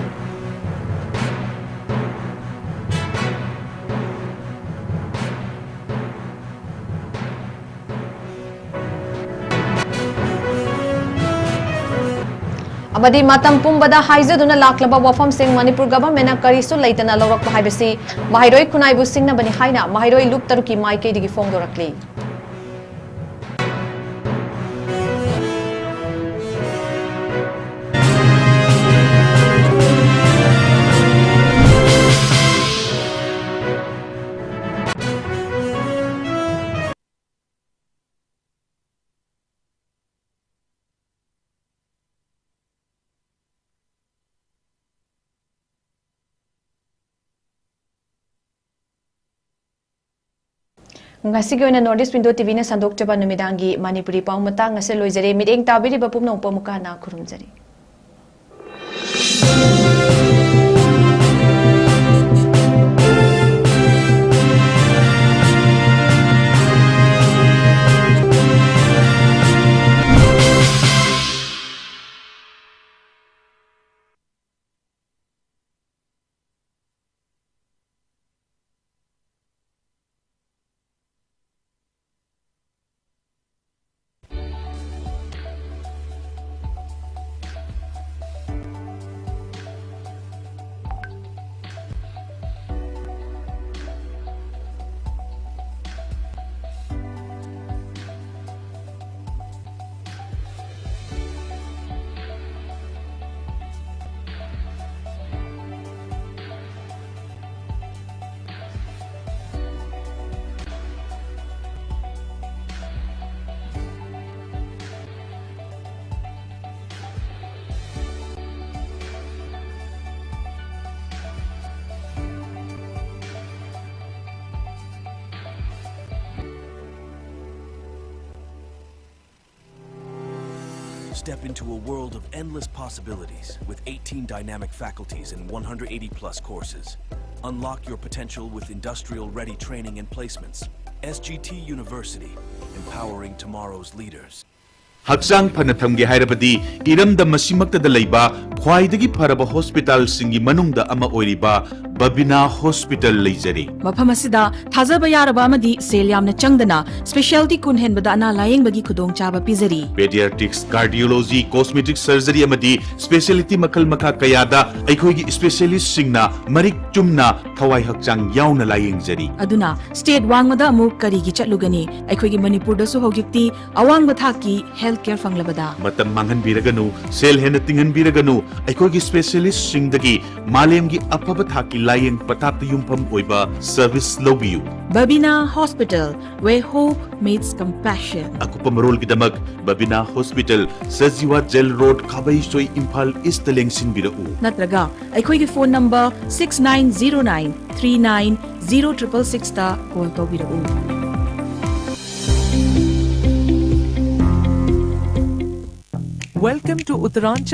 ꯑꯃꯗꯤ ꯃꯇꯝ ꯄꯨꯝꯕꯗ ꯍꯥꯏꯖꯗꯨꯅ ꯂꯥꯛꯂꯕ ꯋꯥꯐꯝꯁꯤꯡ ꯃꯅꯤꯄꯨꯔ governmentꯅ ꯀꯔꯤꯁꯨ ꯂꯩꯇꯅ ꯂꯧꯔꯛꯄ ꯍꯥꯏꯕꯁꯤ ꯃꯍꯩꯔꯣꯏ ꯈꯨꯟꯅꯥꯏꯕꯨ ꯁꯤꯡꯅꯕꯅꯤ ꯍꯥꯏꯅ ꯃꯍꯩꯔꯣꯏ ꯂꯨꯞ ꯇꯔꯨꯛꯀꯤ ꯃꯥꯏꯀꯩꯗꯒꯤ ꯐꯣꯡꯗꯣꯔꯛꯂꯤ꯫ ꯉꯁꯤꯒꯤ ꯑꯣꯏꯅ North East Window TVꯅ ꯁꯟꯗꯣꯛꯆꯕ ꯅꯨꯃꯤꯗꯥꯡꯒꯤ ꯃꯅꯤꯄꯨꯔꯤ ꯄꯥꯎ ꯃꯇꯥꯡ ꯑꯁꯤ ꯂꯣꯏꯖꯔꯦ꯫ ꯃꯤꯠꯌꯦꯡ ꯇꯥꯕꯤꯔꯤꯕ ꯄꯨꯝꯅꯃꯛꯄꯨ ꯑꯃꯨꯛꯀ ꯍꯟꯅ ꯈꯨꯔꯨꯝꯖꯔꯤ꯫ Step into a world of endless possibilities with eighteen dynamic faculties and one hundred eighty plus courses. Unlock your potential with industrial ready training and placements. S G T University, empowering tomorrow's leaders. ꯍꯛꯆꯥꯡ ꯐꯅ ꯊꯝꯒꯦ ꯍꯥꯏꯔꯕꯗꯤ ꯏꯔꯝꯗꯝ ꯑꯁꯤꯃꯛꯇꯗ ꯂꯩꯕ ꯈ꯭ꯋꯥꯏꯗꯒꯤ ꯐꯔꯕ ꯍꯣꯁꯄꯤꯇꯥꯜꯁꯤꯡꯒꯤ ꯃꯅꯨꯡꯗ ꯑꯃ ꯑꯣꯏꯔꯤꯕ ꯕꯕꯤꯅꯥ ꯍꯣꯁꯄꯤꯇꯥꯜ ꯂꯩꯖꯔꯤ꯫ ꯃꯐꯝ ꯑꯁꯤꯗ ꯊꯥꯖꯕ ꯌꯥꯔꯕ ꯑꯃꯗꯤ ꯁꯦꯜ ꯌꯥꯝꯅ ꯆꯪꯗꯅ specialty ꯀꯨꯟ ꯍꯦꯟꯕꯗ ꯑꯅꯥ ꯂꯥꯌꯦꯡꯕꯒꯤ ꯈꯨꯗꯣꯡꯆꯥꯕ ꯄꯤꯖꯔꯤ꯫ Pediatrics, cardiology, cosmetic surgery ꯑꯃꯗꯤ specialty ꯃꯈꯜ ꯃꯈꯥ ꯀꯌꯥꯗ ꯑꯩꯈꯣꯏꯒꯤ specialistꯁꯤꯡꯅ ꯃꯔꯤꯛ ꯆꯨꯝꯅ ꯊꯋꯥꯏ ꯍꯛꯆꯥꯡ ꯌꯥꯎꯅ ꯂꯥꯌꯦꯡꯖꯔꯤ꯫ ꯑꯗꯨꯅ state ꯋꯥꯡꯃꯗ ꯑꯃꯨꯛ ꯀꯔꯤꯒꯤ ꯆꯠꯂꯨꯒꯅꯤ? ꯑꯩꯈꯣꯏꯒꯤ ꯃꯅꯤꯄꯨꯔꯗꯁꯨ ꯍꯧꯖꯤꯛꯇꯤ ꯑꯋꯥꯡꯕ ꯊꯥꯛꯀꯤ health care ꯐꯪꯂꯕꯗ꯫ ꯃꯇꯝ ꯃꯥꯡꯍꯟꯕꯤꯔꯒꯅꯨ, ꯁꯦꯜ ꯍꯦꯟꯅ ꯇꯤꯡꯍꯟꯕꯤꯔꯒꯅꯨ, ꯑꯩꯈꯣꯏꯒꯤ specialistꯁꯤꯡꯗꯒꯤ ꯃꯥꯂꯦꯝꯒꯤ ꯑꯐꯕ ꯊꯥꯛꯀꯤ ꯂꯥꯌꯦꯡ ꯄꯊꯥꯞꯇ ꯌꯨꯝꯐꯝ ꯑꯣꯏꯕ service ꯂꯧꯕꯤꯌꯨ꯫ Babina Hospital, where hope meets compassion. ꯑꯀꯨꯞꯄ ꯃꯔꯣꯜꯒꯤꯗꯃꯛ Babina hospital, Sajiwa jail road, Khabeisoi, Imphal east ꯂꯦꯡꯁꯤꯟꯕꯤꯔꯛꯎ꯫ ꯅꯠꯇ꯭ꯔꯒ ꯑꯩꯈꯣꯏꯒꯤ phone number six nine zero nine three nine zero triple six ꯇ call ꯇꯧꯕꯤꯔꯛꯎ꯫ Welcome to Uttaranchal